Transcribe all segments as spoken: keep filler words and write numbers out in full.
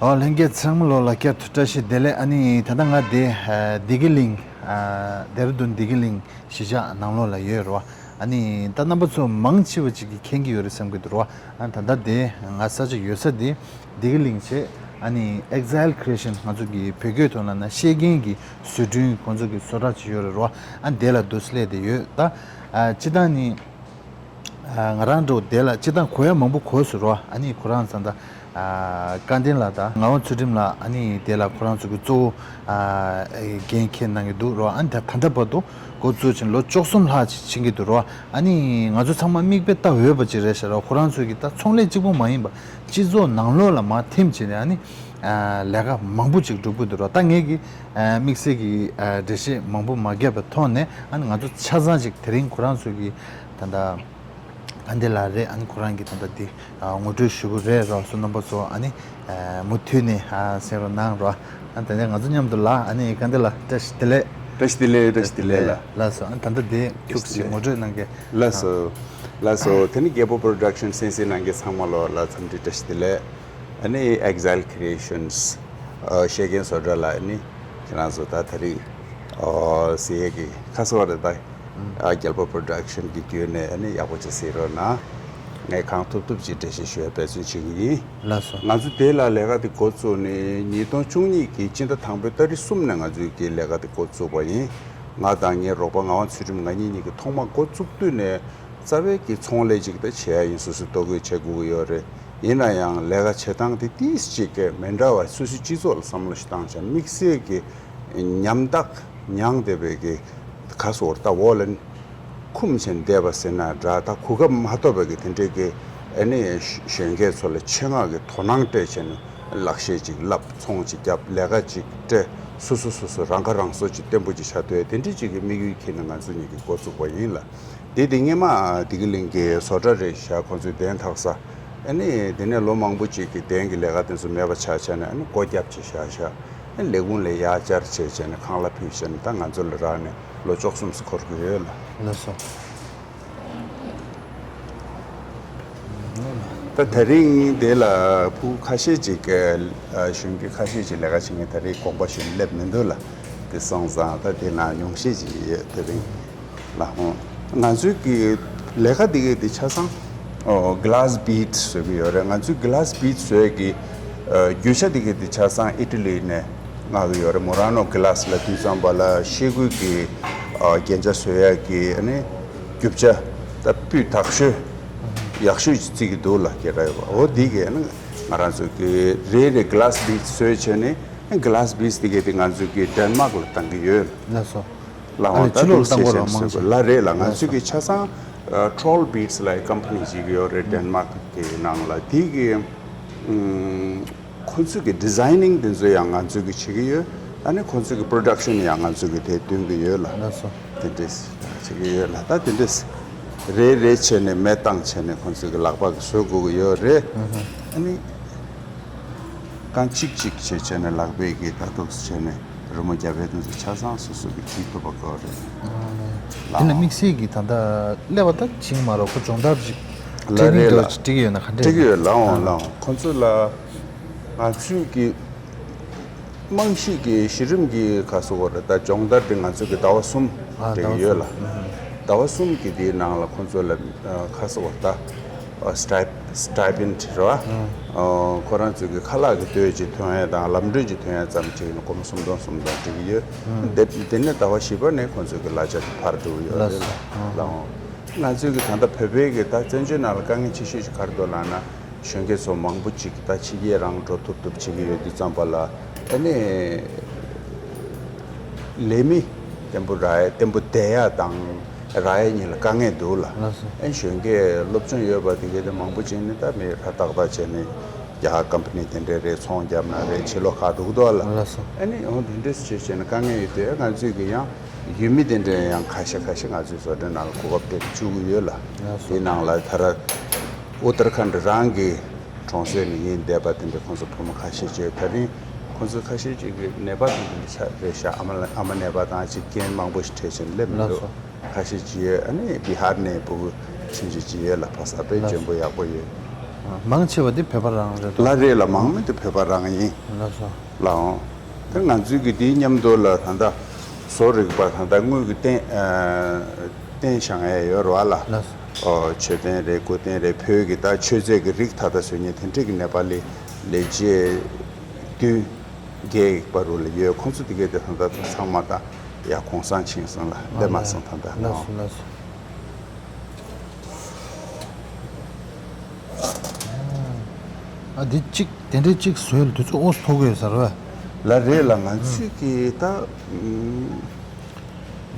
ཨོ་ལྷན་རྒྱས་ཚང་མ་ལོ་ལ་བསྐྱར་དུ་བཀྲ་ཤིས་བདེ་ལེགས། ཨ་ནི་ད་ལྟ་ང་དེ་བདེ་སྐྱིད་གླིང་ཨ་ལྡེ་ར་ལྡུན་བདེ་སྐྱིད་གླིང་གཞིས་ཆགས་ནང་ལོགས་ལ་ཡོད་རེད་བ། ཨ་ནི་ད་རྣམ་པ་ཚོ་མང་ཆེ་བ་ཅིག་གིས་མཁྱེན་གྱི་ཡོད་རེད་བསམ་གྱི་འདུག་རེད་བ། ཨ་ད་ལྟ་དེ་ང་ས་ཆ་ཡོད་ས་དེ་བདེ་སྐྱིད་གླིང་བྱས། ཨ་ནི་Exile Creation ང་ཚོ་གི་བོད་སྐད་ཐོག་ལབ་ན་ཤེས་མཁན་གྱི་བཟོ་སྐྲུན་ཁོང་ཚོ་གི་བཟོ་གྲྭ་ཅིག་ཡོད་རེད་རེད་བ། ཨ་དེ་ལ་དུ་སླེབས་བསྡད་ཡོད་ད། ཨ་སྤྱིར་བཏང་ནི། ཨ་ང་རང་འགྲོ་དེ་ལ་སྤྱིར་བཏང་གོ་ཡ་མང་པོ་གོ་སོང་རོ། ཨ་ནི་ཁོ་རང་ཚང་ད་ཨ་བཀའ་བསྟན་ལགས་དང་ངག་དབང་ཚུལ་ཁྲིམས་ལགས། ཨ་ནི་དེ་ལ་ཁོ་རང་ཚོ་གི་གཙོ་བོ་ཨ་འགན་འཁྱེར་གནང་གི་འདུག་རོ། ཨ་ནི་ད་ད་ལྟ་བར་དུ་འགོ་བཙུགས་ཕྱིན་ལོ་བཅུ་གསུམ་ལྷག་ཅིག་ཕྱིན་གྱི་འདུག་རོ། ཨ་ནི་ང་ཚོ་ཚང་མ་མིག་དཔེ་ལྟ་འོས་པ་ཅིག་རེད་ཤག་རོ། ཁོ་རང་ཚོ་གི་ད་ཚོང་ལས་གཅིག་པོ་མ་ཡིན་པ་སྤྱི་ཚོགས་ནང་ལོགས་ལ་མར་འཐིམ་བྱས་ནས་ཨ་ནི་ཨ་ལས་ཀ་མང་པོ་ཅིག་སྒྲུབ་ཀྱི་འདུག་རོ། ད་ངས་ཀྱི་ཨ་དམིགས་བསལ་གྱི་ཨ་འགྲེལ་བཤད་མང་པོ་མ་བརྒྱབ་པའི་ཐོག་ནས། ཨ་ནི་ང་ཚོ་ཆ་ཚང་ཅིག་དེ་རིང་ཁོ་རང་ཚོ་གི་ད་ལྟ་བཀའ་བསྟན་ལགས་རེད། ཨ་ནི་ཁོ་རང་གིས་ད་ལྟ་འདི་ཨ་ངོ་སྤྲོད་ཞུ་གི་རེད་རོགས་སུ་རྣམ་པ་ཚོ། ཨ་ནི་ཨ་མུ་མཐུད་ནས་ཨ་གསན་རོགས་གནང་རོགས། ཨ་ད་ནས་ང་ཚོ་མཉམ་དུ་ལ། ཨ་ནི་བཀའ་བསྟན་ལགས་བཀྲ་ཤིས་བདེ་ལེགས། བཀྲ་ཤིས་བདེ་ལེགས། བཀྲ་ཤིས་བདེ་ལེགས་ལགས། ལགས་སོ། ཨ་ད་ལྟ་འདི་ཁྱུག་ཅིག་ངོ་སྤྲོད་གནང་གི། ལགས་སོ། ལགས་སོ། དེ་ནི་རྒྱལ་པོ་Production གསན་གཟིགས་གནང་མཁན་ཚང་མ་ལོ་ལ་འཚམས་འདྲི་བཀྲ་ཤིས་བདེ་ལེགས། ཨ་ནི་Exile Creations ཨ་བཤད་མཁན་བཟོ་གྲྭ་ལ་ཨ་ནི་ཁྱེད་རང་ཚོ་ད་ད་རེས་ཨ་གཟིགས་ཡས་ཀྱི་ཁ་གསོ་བ་རེད་ད། ཨ་རྒྱལ་པོ་Production གི་བརྒྱུད་ནས་ཨ་ནི་ཡག་པོ་ཅིག་གཟིགས་རོགས་གནང་། ངས་གང་ཐུབ་ཐུབ་ཅིག་འགྲེལ་བཤད་ཞུ་བའི་འབད་བརྩོན་བྱེད་ཀྱི་ཡིན། ལགས་སོ། ང་ཚོ་དེ་ལ་ལས་ཀ་དེ་འགོ་བཙུགས་ནས་ཉིས་སྟོང་བཅུ་གཉིས་ཀྱི་སྤྱི་ཟླ་དང་པོའི་ཏ་རིག་གསུམ་ནས་ང་ཚོའི་གི་ལས་ཀ་དེ་འགོ་བཙུགས་པ་ཡིན། ང་དང་ངའི་རོགས་པ་ངག་དབང་ཚུལ་ཁྲིམས་ང་གཉིས་གཉིས་ཀྱིས་ཐོག་མ་འགོ་བཙུགས་དུས་ནས་རྩ་བའི་གི་ཚོང་ལས་ཅིག་ད་བྱེད་ཡ་ཡིན། སོ་སོའི་ལྟོ་གོས་བྱེད་དགོས་ཀྱི་ཡོད་རེད། ཡིན་ན་ཡང་ལས་ཀ་བྱེད་སྟངས་དེ་ཏིས་ཅིག་གི་མི་འདྲ་བ། སོ་སོའི་སྤྱི་ཚོགས་ལ་བསམ་བློ་ཞིག་བཏང་བྱས་དམིགས་བསལ་གྱི་ཉམ་ཐག་མྱངས་བསྡད་པའི་གི་ག་སོར་ད་འོག་ལ་འཁུམས་བྱས་བསྡད་པ་ཟེར་ན་འདྲ། ད་གོ་སྐབས་མ་ཐོབ་པའི་གི་དེ་འདྲའི་གི་ཨ་ནི་གཞོན་སྐྱེས་ཚོ་ལ་ཆེད་མངགས་ཀྱི་དོ་སྣང་སྤྲད་བྱས་ནས་ལག་ཤེས་ཅིག་བསླབ། ཚོང་ཅིག་བརྒྱབ། ལས་ཀ་ཅིག་སྤྲད། སོ་སོ་སོ་སོ་རང་ཁ་རང་གསོ་ཅིག་བརྟན་པོ་ཅིག་བྱ་འདོད་དེ་འདྲའི་ཅིག་གི་དམིགས་ཡུལ་འཁྱེར་ནས་ང་ཚོ་གཉིས་ཀྱིས་འགོ་བཙུགས་པ་ཡིན་ལ། དེ་དེ་སྔས་མ་བདེ་སྐྱིད་གླིང་གི་བཟོ་གྲྭ་རེད་ཤག་ཁོང་ཚོའི་གདན་འཐག་ས། ཨ་ནི་དེ་ནས་ལོ་མང་པོ་ཅིག་གི་གདན་གྱི་ལས་ཀ་དེ་ཚོ་མེད་པ་ཆགས་བྱས་ནས་ཨ་ནི་སྒོ་བརྒྱབ་བྱས་བཞག་ཤག་ཨ་ནི་ལས་ཁུངས་ལ་ཡར་བཅར་བྱས་བྱས་ནས་ཁང་གླ་ཕུལ་བྱས་ནས་ད་ང་ཚོ་ལ་རག་ནས་ལོ་བཅུ་གསུམ་ཙམ་འཁོར་གྱི་ཡོད་ལ། ལགས་སོ། ད་དེ་རིང་དེ་ལ་ཕྲུ་གུ་ཁ་ཤས་ཅིག་གི་ཨ་གཞོན་སྐྱེས་ཁ་ཤས་ཅིག་ལས་ཀ་བྱེད་མཁན་དེ་རིང་དགོངས་པ་ཞུས་ནས་སླེབས་མི་འདུག་ལ། དེ་སོང་ཙང་ད་དེ་ནང་ཉུང་ཤས་ཅིག་ཡོད་དེ་རིང་ལ། ཧོ། ང་ཚོའི་གི་ལས་ཀ་དེ་གའི་དེ་ཆ་ཚང་ཨོ་glass beads བཟོ་གི་ཡོད་རེད། ང་ཚོའི་glass beads བཟོ་ཡས་ཀྱི་ཨ་རྒྱུ་ཆ་དེ་གའི་དེ་ཆ་ཚང་ཨི་ཊ་ལི་ནས་མངགས་གི་ཡོད་རེད། Murano glass ལབ་དུས་ཙམ་པ་ལ་ཤེལ་སྒོའི་གི་ཨ་རྒྱན་ཆ་བཟོ་ཡས་ཀྱི་ཨ་ནི་རྒྱུ་ཆ་ད་སྤུས་དག་ཤོས་ཡག་ཤོས་ཅིག་བརྩི་གི་འདུག་ལ། སྐད་གྲགས་ཡོད་པ་འོ་དེ་གའི་ཨ་ནི་ང་རང་ཚོ་གི་རེ་རེ་glass beads བཟོས་བྱས་ནས། glass beads དེ་གའི་དེ་ང་ཚོ་གི་ཌེན་མག་ལ་བཏང་གི་ཡོད། ལགས་སོ། ལགས་འོང་། ཨ་ནི་ད་ཕྱི་ལོགས་ལ་བཏང་དགོས་རེད་མང་ཆེ། ལ་རེད་ལ། ང་ལགས་ཚོ་སོ། གི་ཆ་ཚང་ཨ་Troll Beads ལབ་ཀམ་པ་ནི་ཅིག་ཡོད་རེད། ཌེན་མག་གི་ནང་ལ། དེ་གི་ཨམ་ཁོ་ཚོ་གི་ཌི་ཛའི་ནིང་དེ་ཚོ་ཡང་ང་ཚོ་གི་བྱེད་ཀྱི་ཡོད། ཨ་ནི་ཁོ་ཚོ་གི་པྲོ་ཌག་ཤན་ཡང་ང་ཚོ་གི་དེ་འདོན་གི་ཡོད་ལ། ལགས་སོ། དེ་འདྲས་བྱེད་ཀྱི་ཡོད་ལ། ད་དེ་འདྲས་རེ་རེ་བྱས་ནས་མེ་བཏང་བྱས་ནས་ཁོ་ཚོ་གི་ལག་པ་གི་བཟོ་དགོས་ཀྱི་ཡོད་རེད། ཨ་ནི། རྐང་གཅིག་གཅིག་བྱས་བྱས་ནས་ལག་པས་ཀྱིས་ལྟ་རྟོག་བྱས་ནས་རི་མོ་རྒྱབ་པའི་དོན་ཚོ་ཆ་ཚང་སོ་སོ་གིས་བྲིས་ཐུབ་པ་དགོས་རེད། ཨ་ནི། དེ་ལ་དམིགས་བསལ་གྱི་ད་ལྟ་ཀླད་པ་ད་བྱིང་མ་རོགས་ཁོ་སྦྱོང་བརྡར་ཅིག་ལ་ཊེག་ནིག་རེད་འདྲ་ལ། ཅིག་སྤྲད་ཀྱི་ཡོད་ན་ག་འདྲས། སྤྲད་ཀྱི་ཡོད་ལགས་འོང་། ཨ། ལགས་འོང་། ཁོ་ཚོ་ལ་ང་ཚོས་ཀྱི་རྨང་གཞི་གི་གཞི་རིམ་གྱི་ག་སོ་གོ་རེད། ད་སྦྱོང་བརྡར་དེ་ང་ཚོས་ཀྱི་ཟླ་བ་གསུམ་ཨ་སྤྲད་ཀྱི་ཡོད་ལ། ཟླ་བ་གསུམ་གྱི་དེའི་ནང་ལ་ཁོ་ཚོ་ལ་ཨ་ག་སོ་གོ་ད་ཨ་སི་ཊའི་སི་ཊའི་པེན་ཌི་རེད་བ། ཨ་ཁོ་རང་ཚོའི་གི་ཁ་ལག་གི་དོད་ཅིག་ཐོན་ཡས་དང་ལམ་གྲོན་ཅིག་ཐོན་ཡས་ཙམ་ཅིག་ཡིན་ན་སྒོར་མོ་སུམ་སྟོང་སུམ་སྟོང་སྤྲད་ཀྱི་ཡོད། དེ་དེ་ནས་ཟླ་བ་བཞི་པ་ནས་ཁོ་ཚོའི་གི་གླ་ཆ་དེ་འཕར་འགྲོ་གི་ཡོད་རེད་ལ། ལགས་འོང་། ང་ཚོའི་གི་ད་ལྟ་བོད་པའི་གི་ད་བཙན་བྱོལ་ནང་ལ་དཀའ་ངལ་ཆེ་ཤོས་ཅིག་ག་རེ་འདུག་ལབ་ན། གཞོན་སྐྱེས་ཚོ་མང་པོ་ཅིག་ད་ཕྱི་རྒྱལ་རང་འགྲོ་ཐུབ་ཐུབ་བྱེད་ཀྱི་ཡོད་དུས་ཙམ་པ་ལ། ཨ་ནི་ལས་མི་བརྟན་པོ་རག་ཡ་བརྟན་པོ་བསྡད་ཡ་དང་རག་ཡ་གཉིས་ལ་དཀའ་ངལ་འདུག་ལ། ལགས་སོ། ཨ་ནི་གཞོན་སྐྱེས་སློབ་སྦྱོང་ཡོད་པ་དེ་གའི་དེ་མང་པོ་ཅིག་ནི་ད་མི་ཧྲ་ཏག་ཏག་བྱས་ནས་རྒྱ་གར་ཀམ་པ་ནི་དེ་འདྲའི་རེད། ཚོང་རྒྱབ་ན་རེད། ཕྱི་ལོགས་ཁག་འགྲོ་གི་འདུག་ལ། ལགས་སོ། ཨ་ནི་འོ་དེ་འདྲས་བྱས་བྱས་ནས་དཀའ་ངལ་ཡོད་དུས་ང་ཚོས་གི་ཡང་ཡུལ་མི་དེ་འདྲས་ཡང་ཁ་ཤས་ཁ་ཤས་ང་ཚོའི་བཟོ་གྲྭའི་ནང་ལ་གོ་སྐབས་སྤྲད་བཅུག་གི་ཡོད་ལ། ལགས་སོ། དེ་ནང་ལ་ད་ར་ཨུ་ཏར་ཁན་རང་གི་གྲོང་གསེབ་ནས་ཡིན་བསྡད་པ་དེ་འདྲ་ཁོང་ཚོ་བུ་མོ་ཁ་ཤས་ཅིག་ད་རིང་ཁོང་ཚོ་ཁ་ཤས་ཅིག་གི་ནད་པ་དེ་འདྲ་ཆགས་རེད་ཤག་ཨ་མ་ལ་ཨ་མ་ནད་པ་དང་ཅིག་རྐྱེན་མང་པོ་ཞིག་འཕྲད་བཞིན་སླེབས་མི་འདུག་ལགས་སོ། ཁ་ཤས་ཅིག་ཡོད། ཨ་ནི་བི་ཧར་ནས་ཕྲུ་གུ་ཕྱིན་ཅིག་ཅིག་ཡོད་ལ། ཕ་ས་དཔེ་ལགས་སོ། སྐྱོན་པོ་ཡག་པོ་ཡོད། མང་ཆེ་བ་དེ་བོད་པ་རང་རེད་དོ། ལགས་རེད་ལགས། མང་མོས་དེ་བོད་པ་རང་ཡིན། ལགས་སོ། ལགས་འོང་། དེ་ང་ཚོའི་གི་དེའི་མཉམ་དུ་ལ་ད་ལྟ་བཟོ་རིག་པ་ད་ལྟ་དངུལ་གྱི་རྟེན་ཨ་རྟེན་བཞེངས་ཡས་ཡོད་རེད་བ་ལ། ལགས་སོ། ཨོ་མཆོད་རྟེན་རེད། སྐུ་རྟེན་རེད། བོད་ཀྱི་ད་མཆོད་རྫས་ཀྱི་རིགས་ད་ལྟ་བཟོ་མཁན་དེ་འདྲས་ཀྱི་ནེ་པ་ལི་ལས་བྱེད་བདུན་བརྒྱད་བར་རུ་ལ་ཡོད། ཁོང་ཚོ་དེ་གས་དེ་ད་ལྟ་ཚང་མ་ད་ཡ་གུང་སེང་ཕྱིན་སོང་ལ་སླེབས་མ་སོང་ད་ལྟ། ལགས་སོ། ལགས་སོ། ཨ་འདི་གཅིག་དེ་འདྲའི་གཅིག་བཟོས་ལ་དུས་ཚོད་ཨོ་ཐོག་གི་ཡོད་ས་རེད་བ། ལགས་རེད་ལགས། ང་ཚོས་ཀྱི་ད་ཨམ།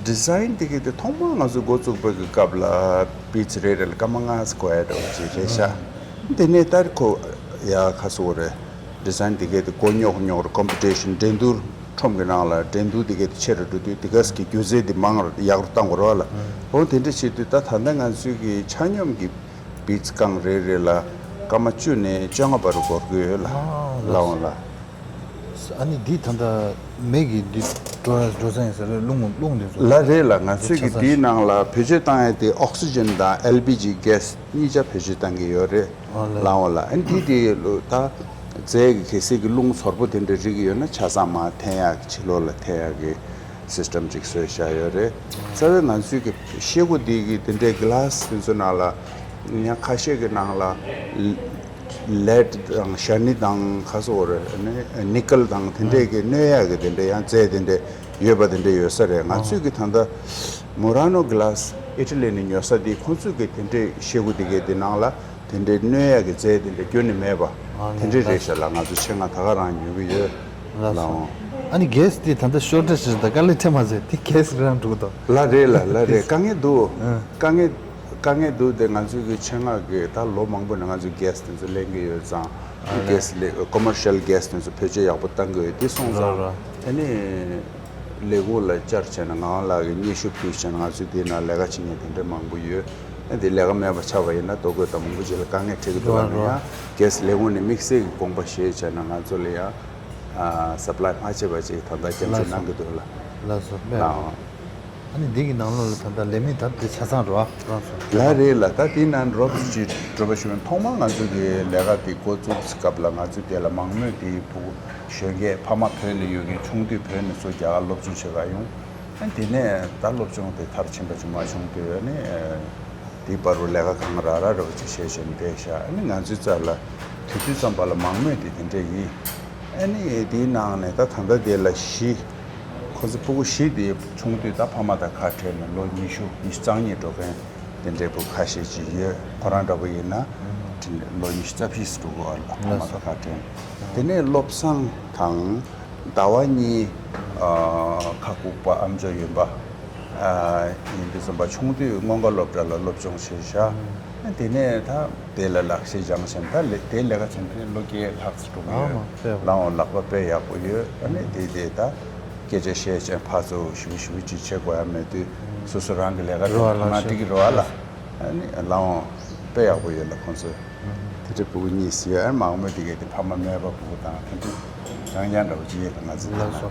ཌི་ཛའིན་དེ་གའི་དེ་ཐོག་མར་ང་ཚོ་འགོ་བཙུགས་པའི་གི་སྐབས་ལ་བིཌ་སི་རེ་རེ་ལ་སྐར་མ་ལྔ་ཙམ་དགོས་ཡ་འདྲ་བོ་ཅིག་རེད་ཤག་དེ་ནས་ད་ཁོ་ཡ་ཁ་སོ་རེད། ཌི་ཛའིན་དེ་གའི་དེ་མགོ་རྙོག་རྙོག་རེད། ཀོམ་པི་ཊི་ཤན་འགྲན་བསྡུར་ཁྲོམ་གྱི་ནང་ལ་འགྲན་བསྡུར་དེ་གའི་དེ་ཆེ་རུ་འགྲོ་དུས་དེ་ག་ས་གི་སྒྱུ་རྩལ་དེ་མང་རུ་ཡག་རུ་བཏང་དགོས་རེད་བ་ལ། འོ་དེ་འདྲ་བྱེད་དུས་ད་ད་ལྟ་ང་ཚོའི་གི་ཆ་སྙོམས་ཀྱི་བིཌ་སི་རྐང་རེ་རེ་ལ་སྐར་མ་བཅུ་ནས་བཅོ་ལྔ་བར་དུ་འགོར་གི་ཡོད་ལ། ཨ་ལགས་འོང་ལ། ཨ་ནི་འདི་ད་ལྟ་མེ་གི་འདི་འགྲོ་འགྲོ་ས་ཡིན་ས་རེད། རླུང་རླུང་འདི་ཚོ། ལགས་རེད་ལགས། ང་ཚོས་ཀྱི་ཆ་ཚང་འདིའི་ནང་ལ་བེད་སྤྱོད་བཏང་ཡ་དེ་ཨོག་སི་ཇན་དང་ཨེལ་པི་ཇི་གྷེ་སི་གཉིས་ཆ་བེད་སྤྱོད་བཏང་གི་ཡོད་རེད། ཨ་ལགས། ལགས་འོང་ལ། ཨ་ནི་འདི་དེ་ད་རྫས་ཀྱི་གལ་སྲིད་ཀྱི་རླུང་ཚོར་པོ་དེ་འདྲ་རིག་གི་ཡོད་ན་ཆ་ཚང་མ་འཐེན་ཡག་གི་ཕྱི་ལོགས་ལ་འཐེན་ཡག་གི་སིས་ཊམ་ཅིག་བཟོས་བཞག་ཡོད་རེད། རྩ་བའི་ང་ཚོའི་གི་ཤེལ་སྒོ་འདི་གི་དེ་འདྲའི་གི་ལཱ་སི་དེ་ཚོ་ནང་ལ་ཡང་ཁ་ཤས་ཀྱི་ནང་ལ་ལེཌ་དང་ཤ་ནི་དང་ཁ་སོ་རེ་ནི་ནི་ཀལ་དང་དེ་འདྲས་ཀྱི་གནོད་ཡག་གི་དེ་འདྲས་ཡང་རྫས་དེ་འདྲས་ཡོད་པ་དེ་འདྲས་ཡོད་ས་རེད། ང་ཚོས་ཀྱི་ད་ལྟ་མུ་ར་ནོ་གི་ལཱ་སི་ཨི་ཊ་ལི་ནས་ཉོ་ས་དེ་ཁོང་ཚོས་ཀྱི་དེ་འདྲས་ཤེལ་སྒོ་དེ་གའི་དེ་ནང་ལ་དེ་འདྲས་གནོད་ཡག་གི་རྫས་དེ་འདྲས་ཁྱོན་ནས་མེད་པ་དེ་འདྲས་རེད་ཤག་ལ། ང་ཚོ་ཆེད་མངགས་ད་ག་རང་ཉོ་གི་ཡོད། ལགས་འོང་། ཨ་ནི་གྷེ་སི་དེ་ད་ལྟ་ཤོར་ཊེ་ཇི་ཞིག་དང་དཀའ་ལས་འཕྲད་མ་ཟེར་དེ་གྷེ་སི་རང་འགྲོ་གི་འདུག་ལགས་རེད་ལགས། ལགས་རེད། དཀའ་ངལ་འདུག་དཀའ་ངལ་དཀའ་ངལ་འདུག་དེ་ང་ཚོའི་གི་ཆེད་མངགས་ཀྱི་ད་ལོ་མང་པོ་ནས་ང་ཚོས་གྷེ་སི་དེ་ཚོ་ལེན་གྱི་ཡོད་ཙང་། ཨ་ལས། གྷེ་སི་ལེ་ཀོ་མར་ཤལ་གྷེ་སི་དེ་ཚོ་བེད་སྤྱོད་ཡག་པོ་བཏང་གི་ཡོད། དེ་སོང་ར་ཙང་ར། ཨ་ནི་ལས་ཁུངས་ལ་བཅར་བྱས་ན་ངག་དབང་ལགས་ཀྱིས་སྙན་ཞུ་ཕུལ་བྱས་ན་ང་ཚོས་དེའི་ནང་ལས་ཀ་བྱེད་མཁན་དེ་འདྲ་མང་པོ་ཡོད། ཨ་དེ་ལས་ཀ་མེད་པ་ཆགས་པ་ཡིན་ན་ལྟོ་གོས་དང་མང་པོ་ཅིག་ལ་དཀའ་ངལ་འཕྲད་ཀྱི་འདུག་ལ། ར་ནས་ཡང་ར། གྷེ་སི་ལས་ཁུངས་ནས་དམིགས་བསལ་གྱི་དགོངས་པ་བཞེས་བྱས་ན་ང་ཚོ་ལ་ཡང་ཨ་སབ་ལའི་མ་བྱས་པ་ཅིག་ད་ལྟ་སྐྱབས་བཅོལ་གནང་གི་འདུག་ལ། ལགས་སོ། ལགས་སོ། ཨ་ནི་འདི་གི་ནང་ལོགས་ལ་ད་ལྟ་ལས་མི་ད་འདི་ཆ་ཚང་རོ་ཨ་རང་སོ། ལགས་རེད་ལགས། ད་འདི་ནང་རོབ་ཅིག་འགྲོ་བ་ཞུ་བ་ཐོག་མར་ང་ཚོ་གི་ལས་ཀ་འདི་འགོ་བཙུགས་སྐབས་ལ་ང་ཚོ་དེ་ལ་མང་མོས་དེ་བུ་གཞོན་སྐྱེས་ཕ་མ་བོད་ལ་ཡོད་མཁན་ཆུང་དུས་བོད་ནས་ཚུར་རྒྱ་གར་སློབ་སྦྱོང་བྱེད་ག་ཡོང་། ཨ་དེ་ནས་ད་སློབ་སྦྱོང་དེ་མཐར་ཕྱིན་པ་ཅིག་མ་བྱུང་དུས་ཨ་ནི། དེའི་བར་རུ་ལས་ཀ་གང་རག་རག་རོགས་ཅིག་བྱས་བྱས་ནས་བསྡད་ཤག་ཨ་ནི་ང་ཚོའི་རྩ་ལ་དུས་ཚོད་ཙམ་པ་ལ་མང་མོས་དེ་དེ་འདྲས་ཡིན། ཨ་ནི་དེའི་ནང་ནས་ད་ད་ལྟ་དེ་ལ་བཞི། ཁོ་ཚོ་ཕྲུ་གུ་བཞི་དེ་ཆུང་དུས་ད་ཕ་མ་དང་ཁ་བྲལ་ནས་ལོ་ཉི་ཤུ་ཉི་ཤུ་རྩ་གཉིས་འགྲོ་མཁན་དེ་འདྲས་པོ་ཁ་ཤས་ཅིག་ཡོད། ཁོ་རང་འདྲ་པོ་ཡིན་ན་ལོ་ཉི་ཤུ་རྩ་བཞི་ཙམ་འགྲོ་གི་ཡོད་ལ་ཕ་མ་དང་ཁ་བྲལ། དེ་ནས་བློ་བཟང་དང་། ཟླ་བ་གཉིས། ཨ་ཁ་ལྐུགས་པ་ཨ་མཆོག་ཡོན་པ། ཨ་ཡིན་དུས་ཙམ་པ་ཆུང་དུས་སྔོན་འགྲོ་སློབ་གྲྭ་ལ་སློབ་སྦྱོང་བྱས་ཤག་ཨ་དེ་ནས་ད་དེ་ལ་ལག་ཤེས་སྦྱངས་ཤིང་ད་ལས་དེ་ལས་ཀ་བྱེད་མཁན་ལོ་བརྒྱད་ལྷག་ཙམ་འགྲོ་གི་ཡོད། ལགས་འོང་། ལག་པ་དཔེ་ཡག་པོ་ཡོད། ཨ་ནི་དེ་དེ་ད་སྐད་ཆ་བཤད་བྱས་ཕར་ཚུར་ཞུ་ཞུ་ཅིག་བྱེད་དགོས་ཡ་མེད་དུས་སོ་སོ་རང་གི་ལས་ཀ་དེ་ཕ་མ་འགྲིག་གི་རེད་བ་ལ། ཨ་ནི་ལགས་འོང་། དཔེ་ཡག་པོ་ཡོད་ལ་ཁོང་ཚོས། དེ་འདྲའི་ཕྲུ་གུ་གཉིས་ཟེར་ཡ་མང་མོས་དེ་གས་དེ་ཕ་མ་མེད་པ་ཕྲུ་གུ་དང་དེ་འདྲའི་རྐྱང་རྐྱང་འདྲ་བོ་ཅིག་ཡོད་ལ་ང་ཚོ་དེ་ལ། ལགས་སོ།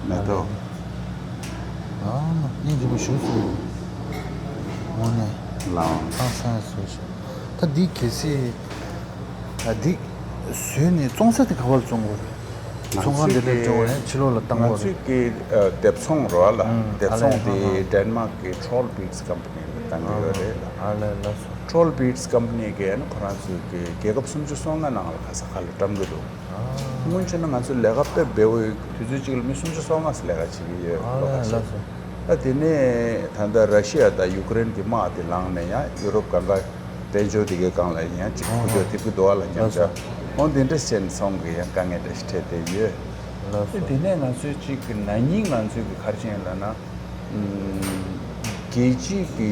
མེ་ཏོག་ཨ་མ་སྙིང་རྗེ་པོ་ཞུ་སོང་། དངོས་གནས། ལགས་འོང་། ཧང་སང་བཟོས་ཤག་ད་འདི་གལ་སྲིད་ཨ་འདི་བཟོས་ནས་བཙོང་ས་དེ་ག་པར་བཙོང་དགོས་རེད། ང་ཚོས་ཚོང་ཁང་དེ་འདྲ་ཀྱི་སྤྲད་དགོས་རེད། ཕྱི་ལོགས་ལ་བཏང་ང་དགོས་ཚོས་རེད། ཀྱི་ཨ་སྡེབ་ཚོང་རོ་ཨ་ལ། ཨང་། སྡེབ་ཨ་ལས། ཚོང་དེ་ཧང་ཧང་། ཌེན་མཱག་གི་Troll Beads company ལ་བཏང་གི་ཡོད་རེད་ལ། ཨ་ལས། ལགས་སོ། Troll Beads company གིས་ཨ་ནི་ཁོ་རང་ཚོས་ཀྱི་རྒྱལ་ཁབ་སུམ་ཅུ་སོ་ལྔ་ནང་ལ་ག་ས་ག་ལ་བཀྲམ་གི་འདུག་ཨ། སྔོན་ཆད་ན་ང་ཚོ་ལས་ཀ་དཔེ་འབེལ་པོ་ཡོད། དུས་ཚོད་གཅིག་ལ་མི་སུམ་ཅུ་སོ་ལྔ་ཙམ་ལས་ཀ་བྱེད་ཀྱི་ཡོད། ཨ་ལོ་ལགས་ཁ་ཤས། ལགས་སོ། ད་དེ་ནས་ད་ལྟ་ར་ཤི་ཡ་དང་ཡུ་ཀེ་རེན་གྱི་དམག་དེ་ལངས་ནས་ཡང་ཡུ་རོབ་གང་ག་དཔལ་འབྱོར་དེ་གའི་སྒང་ལ་ཡང་གཅིག་ཁུ་ཨ་ཧ། ཚོ་ཐེབས་ཀྱི་འདུག་བ་ལ་མཉམ་ལགས་སོ། ཆ། འོ་འདི་འདྲ་བྱས་ནས་ཚོང་གི་ཡང་དཀའ་ངལ་འདྲ་ཞིག་འཕྲད་བསྡད་ཡོད། ལགས་སོ། དེ་ནས་ང་ཚོའི་གཅིག་གི་ན་ནིང་ང་ཚོའི་གི་ག་རེ་བྱས་ཡིན་ལབ་ན། ཨམ། རྒྱལ་སྤྱིའི་གི་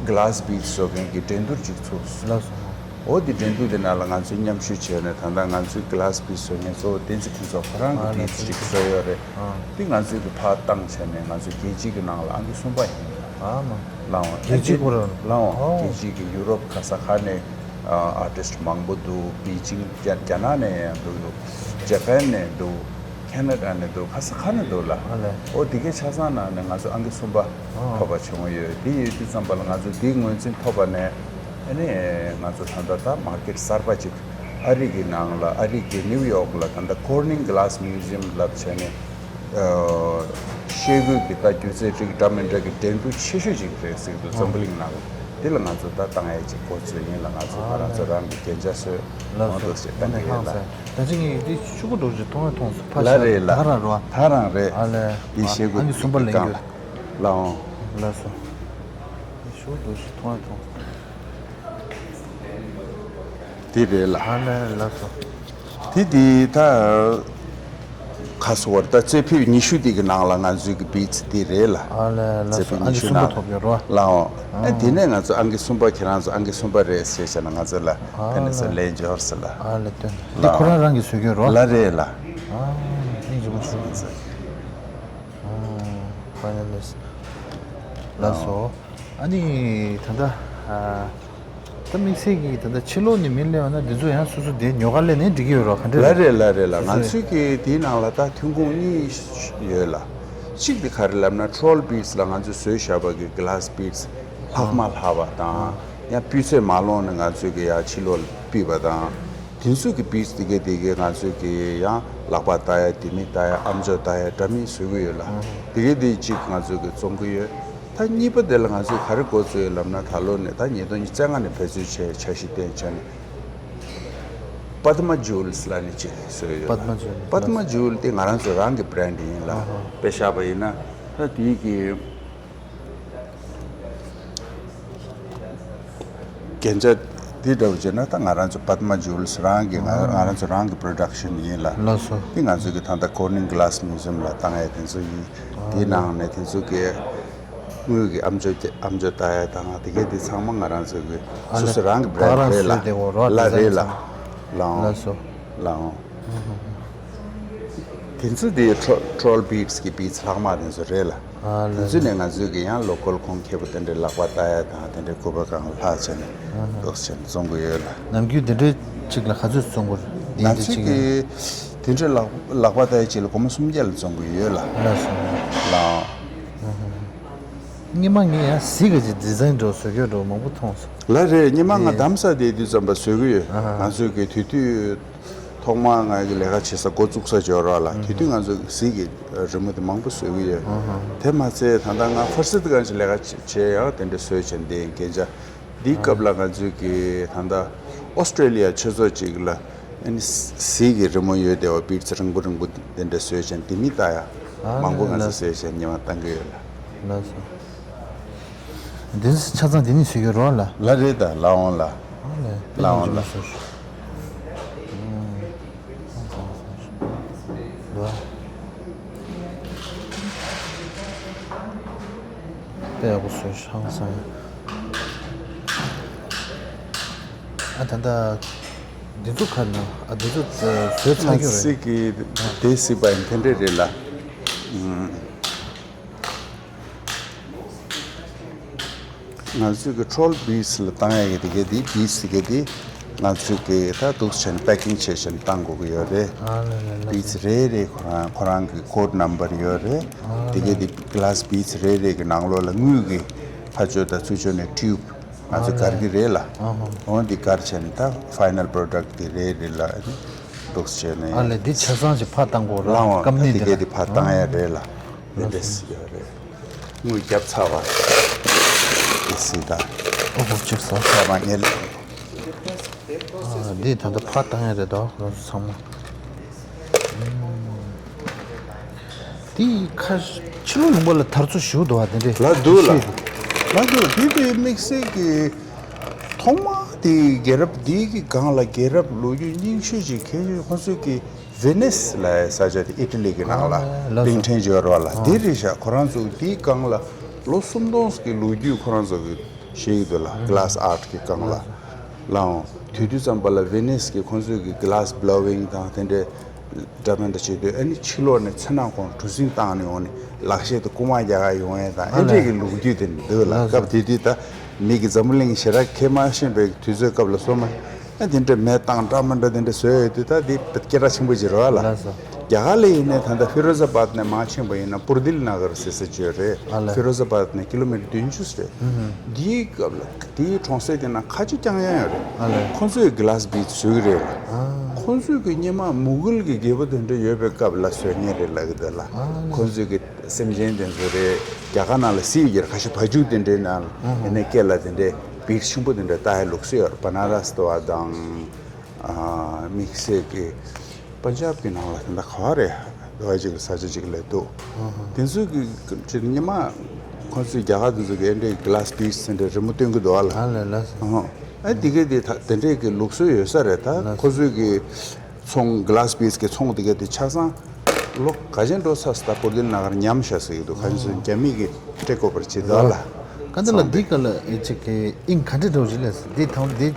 གི་ལཱ་སི་བིཌ་བཟོ་མཁན་གྱི་འགྲན་བསྡུར་ཅིག་ཚུགས། ལགས་སོ། འོ་དེ་འགྲན་བསྡུར་དེ་ནང་ལ་ང་ཚོས་མཉམ་ཞུགས་བྱས་ནས་ད་ལྟ་ང་ཚོའི་གི་ལཱ་སི་བིཌ་བཟོ་མཁན་གཙོ་བོ་བསྟན་འཛིན་ཕུན་ཚོགས་ཁོ་རང་གི་ཨ་བིཌ་ལགས་སོ། ཅིག་བཟོས་ཡོད་རེད། ཨ། དེ་ང་ཚོས་གི་ཕར་བཏང་བྱས་ནས་ང་ཚོའི་རྒྱལ་སྤྱིའི་གི་ནང་ལ་ཨང་ཀི་གསུམ་པ་ཡིན། ཨ་མ། ལགས་འོང་། རྒྱལ་སྤྱིའི་སྐོར་ར། ལགས་འོང་། ཨོ། རྒྱལ་སྤྱིའི་གི་ཡུ་རོབ་ག་ས་ག་ནས་ཨ་ཨར་ཊིསི་མང་པོ་འདུག་པེ་ཅིང་རྒྱ་རྒྱ་ནག་ནས་ཡང་འདུག་ཇ་པན་ནས་འདུག་ཁེ་ན་ཌ་ནས་འདུག་ཁ་ས་ཁ་ནས་འདུག་ལ། ཨ་ལས། ཨོ་དེ་གའི་ཆ་ཚང་ནང་ནས་ང་ཚོ་ཨང་ཀི་གསུམ་པ་ཨ་ཐོབ་པ་བྱུང་ཡོད། དེ་ཡོད་དུས་ཙམ་པ་ལ་ང་ཚོ་དེའི་ངོས་འཛིན་ཐོབ་པ་ནས་ཨ་ནི་ང་ཚོ་ད་ལྟ་ད་མར་ཀེཊ་གསར་པ་ཅིག་ཨ་རི་གི་ནང་ལ་ཨ་རི་གི་ནིའུ་ཡོག་ལ་ད་ལྟ་Corning Glass Museum་ལབ་བྱས་ནས་ཤེལ་སྒོའི་གི་ད་སྒྱུ་རྩལ་རིགས་འདྲ་མི་འདྲ་གི་འགྲན་བསྡུར་ཆེ་ཤོས་ཅིག་རེད་ཟེར་གི་འདུག་འཛམ་བུ་གླིང་ནང་ལ། དེ་ལ་ང་ཚོ་ད་བཏང་ཡས་ཅིག་འགོ་ཚུགས་ཡིན་ལ། ང་ཚོ་ང་རང་ཚོ་རང་གི་རྒྱན་ཆ་བཟོས་ལགས་འོང་སོ། འདུག་ཟེར་ཨ་བཏང་ནི་གི་ཡོད་ཧང་ལ། སང་ད་ཅི་ངས་དེ་ཆུ་གུ་འགྲོ་ཞིག་མཐོང་ཡ་མཐོང་སོང་ཕ་ལ་ཤ་རེད་ལ། ད་རང་རོ། ད་རང་རེད། ཨ་ལས། དེ་ཤེལ་སྒོ་ཨ་ནི་གསུམ་པ་ལེན་གི་ཡོད། ལ་འོང་། ལགས་སོ། དེ་ཆུ་གུ་འགྲོ་ཞིག་མཐོང་ཡ་མཐོང་སོང་། དེ་རེད་ལ། ཨ་ལས་ལགས་སོ། དེ་དེ་ད་ཁ་སོ་བར་ད་རྩེ་ཕུད་ཉི་ཤུ་དེ་གི་ནང་ལ་ང་ཚོའི་གི་བིས་དེ་རེད་ལ། ཨ་ལས་ལགས་རྩེ་སོ། ཕུད་ཨང་ཉི་ཀི་ཤུ་གསུམ་པ་ནང་ཐོབ་ཡོད་རོ། ལ་འོང་། ཨ་ཨ་དེ་ནས་ང་ཚོ་ཨང་ཀི་གསུམ་པ་ཁྱེད་རང་ཚོ་ཨང་ཀི་གསུམ་པ་རེད་ཟེར་བྱས་ན་ང་ཚོ་ལ་ཨ་དེ་ནས་ཚོ་ལས་ལན་འབྱོར་ཟེར་ལ། ཨ་ལས་སྟོན། འདི་ལ་ཁོ་རང་རང་གིས་བཟོས་ཀྱི་ཡོད་རོ། ལ་རེད་ལ། ཨ་སྙིང་རྗེ་མོ་བྱུང་། ཨ་ཕ་ཡ་ལེས། ལགས་སོ། ཨ་ནི་ད་ལྟ་ཨ། ད་དམིགས་བསལ་གྱི་ད་ལྟ་ཕྱི་ལོགས་ནས་མི་སླེབས་པ་ན་འདི་ཚོ་ཡང་སོ་སོ་དེ་ཉོ་ག་སླེབས་ནས་འགྲིག་གི་ཡོད་རོ། ག་འདྲ་ལ་རེད། རེད་ལ་རེད་ལ། སོ་ང་སོའི་ཚོས་ཀྱི་དེའི་ནང་ལ་ད་ཐོན་ཁུངས་གཉིས་ཡོད་ལ། གཅིག་དེ་ག་རེ་ལབ་ན་ཊོལ་བིས་ལ་ང་ཚོས་བཟོས་བཞག་པ་གི་གི་ལཱ་སི་བིས་ལྷག་མ་ལྷག་པ་དང་ཡང་སྤུས་ཚད་མ་ལོངས་ནས་ང་ཚོས་ཀྱི་ཡང་ཕྱི་ལོགས་ལ་ཕུད་པ་དང་། དེ་ཚོ་གི་བིས་དེ་གའི་དེ་གའི་ང་ཚོས་ཀྱི་ཡང་ལག་པ་བཏགས་ཡ་དེ་མི་བཏགས་ཡ་ཨམ་ཅོག་བཏགས་ཡ་འདྲ་མིན་བཟོ་གི་ཡོད་ལ། དེ་གའི་དེ་གཅིག་ང་ཚོས་ཀྱི་བཙོང་གི་ཡོད། ད་གཉིས་པ་དེ་ལ་ང་ཚོས་ག་རེ་འགོ་བཙུགས་ཡོད་ལབ་ན་ད་ལོ་ནས་ད་ཉིས་སྟོང་ཉི་ཤུ་རྩ་ལྔ་ནས་བེད་སྤྱོད་བྱས་འཆར་གཞི་བཏིང་བྱས་ནས་པདྨ་ཇུ་ཝེལ་སི་ལབ་ནས་ཅིག་བཟོས་ཡོད་ལ། པདྨ་ཇུ་ཝེལ་སི། པདྨ་ཇུ་ཝེལ་སི་དེ་ང་རང་ཚོ་རང་གི་བྷི་རེན་ཌི་ཡིན་ལ། ཨ་ཧ། དཔེ་བཞག་པ་ཡིན་ན་ད་དེའི་གི་རྒྱན་ཆ་འདི་འདྲ་བོ་བྱས་ན་ད་ང་རང་ཚོ་པདྨ་ཇུ་ཝེལ་སི་རང་གི་ང་ང་རང་ཚོ་རང་གི་པྲོ་ཌག་ཤན་ཡིན་ལ། ལགས་སོ། འདི་ང་ཚོ་གི་ད་ལྟ་ཀོར་ནིང་གི་ལཱ་སི་མིའུ་ཛི་ཡམ་ལ་བཏང་ཡ་དེ་ཚོ་ཡིན། དེའི་ནང་ནས་དེ་ཚོ་གི་དངུལ་གྱི་ཨམ་ཅོག་ཨམ་ཅོག་ལྟ་ཡ་དང་དེ་གའི་དེ་ཚང་མ་ང་རང་ཚོ་གི་ཨ་སོ་ལེ། སོ་རང་གི་བྷི་རེན་ཌི་རེད་ལ། ལ་རེད་ལ། ལའོ། ལགས་སོ། ལའོ། དེ་ཚོ་དེ་ཊོ་ཊོལ་བིས་ཀྱི་བིས་ལྷག་མ་དེ་ཚོ་རེད་ལ། ཨ་ལེ། དེ་ཚོ་ནས་ང་ཚོས་ཀྱི་ཡང་ལོ་ཀལ་ཁོང་ཁེ་པོ་དེ་འདྲའི་ལག་པ་བཏགས་ཡ་དང་དེ་འདྲའི་སྐུད་པ་སྒང་ལ་ལྷག་བྱས་ནས་ཨ་ཧ། འདུག་བྱས་ནས་བཙོང་གི་ཡོད་ལ། ནམ་རྒྱུན་དེ་འདྲའི་ཅིག་ལ་ག་ཚོད་བཙོང་གི་རེད། ང་ཚོས་ཀྱི་དེ་འདྲའི་ལག་ལག་པ་བཏགས་ཡ་ཅིག་ལ་སྒོར་མོ་སུམ་བརྒྱ་ལ་བཙོང་གི་ཡོད་ལ། ལགས་སོ། ལའོ། སྔོན་མ་ངས་ཡང་གཟིག་གི་ཅིག་ཌི་ཛའིན་འདྲ་བོ་བཟོ་རྒྱུ་འདྲ་བོ་མང་པོ་མཐོང་སོང་། ལ་རེད། སྔོན་མ་ང་ཨེ། གདམ་ས་དེ་དུས་ཙམ་པ་བཟོ་གི་ཡོད། ཨ་ཧ། ང་ཚོས་ཀྱི་དུས་དུས་ཐོག་མར་ང་གི་ལས་ཀ་བྱེད་ས་འགོ་བཙུགས་ས་འབྱོར་བ་ལ་ཨ་དུས་དུས་ཧ། ང་ཚོ་གཟིག་གི་རི་མོ་དེ་མང་པོ་བཟོ་གི་ཡོད། ཨ་ཧ། དེ་མ་ཚད་ད་ལྟ་ང་ཧྥར་སི་ཏི་གང་ཞིག་ལས་ཀ་བྱེད་བྱེད་ཡང་དེ་འདྲ་བཟོས་བྱས་འདི་རྒྱན་ཆ་འདིའི་སྐབས་ལ་ང་ཚོས་ཀྱི་ད་ལྟ་ཨོ་སི་ཀྲེ་ལི་ཡ་ཆོས་ཚོགས་ཅིག་ལ་ཨ་ནི་གཟིག་གི་རི་མོ་ཡོད་དེ་བ་བིཌ་སི་རིང་པོ་རིང་པོ་དེ་འདྲ་བཟོས་བྱས་འདི་མི་ལྟ་ཡ་ཨ་མང་པོ་ང་ལ་ཚོ་བཟོས་བྱས་སྔོན་མ་བཏང་གི་ཡོད་ལ། ལགས་སོ། འདི་ཆ་ཚང་འདི་ནས་བཟོས་ཡོད་རོགས་ལ། ལ་རེད་ད་ལ་འོང་ལ། ཨ་ལས། ལ་འོང་ལ། ལ། དཔེ་ཡག་པོ་བཟོས་ཧང་སང་། ཨ་ད་ལྟ་འདི་ཚོ་ག་ན་ཨ་འདི་ཚོ་བཟོས་ཚར་གྱི་རེད། སྲིད་ཀྱི་དེ་སྲིད་པ་ཡིན་དེ་འདྲས་རེད་ལ། ང་ཚོས་ཀྱི་ཊོལ་བིས་ལ་བཏང་ཡ་གི་དེ་གའི་དེ་བིས་དེ་གའི་དེ་ང་ཚོས་ཀྱི་ད་འདུག་བྱས་ནས་པེ་ཀིང་བྱས་བྱས་ནས་བཏང་དགོས་ཀྱི་ཡོད་རེད། ཨ་ལ་ལ་ལ། བིས་རེ་རེ་ཁོ་རང་ཁོ་རང་གི་ཀོཌ་ནམ་བར་ཡོད་རེད། ཨ་དེ་གའི་ལ་དེ་གི་ལཱ་སི་བིས་རེ་རེ་གི་ནང་ལོགས་ལ་དངུལ་གྱི་ཕར་ཕྱོགས་དང་ཚུར་ཕྱོགས་ནས་ཊིའུབ་ང་ཚོས་ཨ་ལ་སྒར་གྱི་རེད་ལ། ཨ་ཧོ། འོན་ཏེ་སྒར་བྱས་ནས་ད་ཕའི་ནལ་པྲོ་ཌག་དེ་རེ་རེ་ལ་འདུག་བྱས་ནས། ཨ་ལས་འདི་ཆ་ཚང་ཞིག་ཕར་བཏང་དགོས་ར་ལའོ་སྐམ་ནས་དེ་འདི་གའི་ལ་དེ་ཕར་བཏང་ཡ་རེད་ལ། དེ་འདྲ་སྲིད་ཡོད་རེད། དངུལ་རྒྱབ་ཚར་བ། དེ་སྲིད་ད། ཨོ་ཧོ་ཅིག་ས་ས་མ་ཉལ། ཨ་འདི་ད་ལྟ་ཕར་བཏང་ཡ་རེད་དོ་ང་ཚོ་ཚང་མ། དེ་ཁ་ཕྱི་ལོགས་ལུང་པ་ལ་དར་ཚོ་ཞུ་འདུག་བ་དེ་འདྲས། ལ་འདུག་ལ། ལ་འདུག་དེ་དེ་དམིགས་བསལ་གྱི་ཐོག་མ་དེ་རྒྱལ་རབས་དེ་གི་སྒང་ལ་རྒྱལ་རབས་ལོ་རྒྱུས་རྙིང་ཤོས་ཅིག་མཁན་ཆེན་ཁོང་ཚོས་ཀྱི། ཝེ་ནིས་ལབ་ཡའི་ས་ཆ་དེ་ཨི་ཊ་ལི་གི་ནང་ལ་ཨ་ལགས་སོ། གླིང་ཕྲན་འབྱོར་བ་ལ་ཨ་དེ་རེད་ཤག་ཁོ་རང་ཚོ་དེའི་སྒང་ལ་ལོ་སུམ་སྟོང་གི་ལོ་རྒྱུས་ཁོ་རང་ཚོ་གི་བཤད་ཀྱི་འདུག་ལ། ཨ་གི་ལཱ་སི་ཨར་ཊི་གི་སྒང་ལ་ལགས་སོ། ལའང་དེ་དུས་ཙམ་པ་ལ་ཝེ་ནིས་གི་ཁོང་ཚོས་གི་གི་ལཱ་སི་བྷི་ལོ་ཝིང་དང་དེ་འདྲའི་འདྲ་མི་འདྲ་བྱེད་དུས་ཨ་ནི་ཕྱི་ལོགས་ནས་མཚོ་ནག་ཁོང་གྲུ་གཟིངས་བཏང་ནས་འོང་ནས་ལག་ཤེས་དེ་རྐུ་མ་རྒྱག་ག་ཡོང་ཡས་དང་ཨ་ཨེ་འདྲས་ལས་ཀྱི་ལོ་རྒྱུས་དེ་འདུག་ལ། ལགས་སོ། སྐབས་དེ་དུས་ད་མི་གི་འཛམ་བུ་གླིང་ཞེ་དྲག་ཁས་མ་ཤེས་པའི་དུས་ཚོད་སྐབས་ལ་སོ་མ་ཨ་དེ་འདྲ་མེ་བཏང་འདྲ་མི་འདྲ་དེ་འདྲ་བཟོས་ཡོད་དུས་ད་དེ་སྐད་གྲགས་ཆེན་པོ་ཅིག་རེད་བ་ལ། ལགས་སོ། རྒྱ་གར་ལ་ཡིན་ནའི་ད་ལྟ་ཕི་རོ་ཛ་བཱད་ནས་མར་ཕྱིན་པ་ཡིན་ན་པུར་དིལ་ན་གར་ཟེར་ས་ཅིག་ཡོད་རེད། ཨ་ལས། ཕི་རོ་ཛ་བཱད་ནས་ཀི་ལོ་མི་ཊར་བདུན་ཅུ་རེད། ཨུ་ཧུ། འདིའི་སྐབས་ལ་དེའི་གྲོང་གསེབ་དེ་ན་ཁ་ཆེ་རྐྱང་རྐྱང་ཡོད་རེད། ཨ་ལས། ཁོ་ཚོས་གི་ལཱ་སི་བི་ཊི་བཟོ་གི་རེད་ལ། ཨ། ཁོ་ཚོས་གི་སྔོན་མ་མུ་གུལ་གི་རྒྱལ་པོ་དེ་འདྲ་ཡོད་པའི་སྐབས་ལ་བཟོས་མཁན་རེད་ལབ་གི་འདུག་ལ། ཨ་ལས། ཁོ་ཚོས་གི་སེམས་ཅན་དེ་ཚོ་རེད། རྒྱ་གར་ནང་ལ་སི་ཡི་གེར་ཁ་ཤས་བ་ཕྱུགས་དེ་འདྲའི་ནང་ལ་ཨ་ཧ། ཡིན་ནའི་སྐད་ལ་དེ་འདྲའི་བིཊ་ཆེན་པོ་དེ་འདྲ་ལྟ་ཡ་ལུགས་སྲོལ་ཡོད་རེད། བ་ན་ར་སི་དེ་བ་དང་། ཨ། དམིགས་བསལ་གྱི་པན་ཇབ་ཀྱི་ནང་ལ་དེ་འདྲ་ག་བ་རེད། དེ་བ་ཅིག་ལ་ས་ཆ་ཅིག་ལ་འདུག་ཨ་ཧ། དེ་ཚོའི་གི་ཅིག་སྔོན་མ་ཁོ་ཚོས་རྒྱ་གར་དེ་ཚོ་གི་ཨེ་འདྲའི་གི་ལཱ་སི་བི་ཊི་ཟེར་འདྲའི་རི་མོ་སྟོན་གི་འདུག་ཨ་ལ། ཨ་ལས་ལ་སོ། ཨ་ཧ། ཨ་དེ་གི་དེ་ད་དེ་འདྲའི་གི་ལུགས་སྲོལ་ཡོད་ས་རེད། ད་ལ་ཁོ་ཚོའི་གི་ཚོང་གི་ལཱ་སི་བི་ཊི་གི་ཚོང་དེ་ག་དེ་ཆ་ཚང་ལོ་ག་ཅན་འགྲོ་ཚར་སོང་། ད་པུར་དིལ་ན་གར་ཉམས་ཤག་ཟེར་གི་འདུག་ག་ཅན་སོང་། རྒྱ་མི་གིས་ཊེག་ཨོ་བར་བྱེད་དོ་ལ། ག་འདི་ལ་འདི་ག་ལ་ཨེ་ཅིག་གི་ཨིན་ག་འདྲ་འགྲོ་བཞིན་ལས་འདི་ཐང་འདི་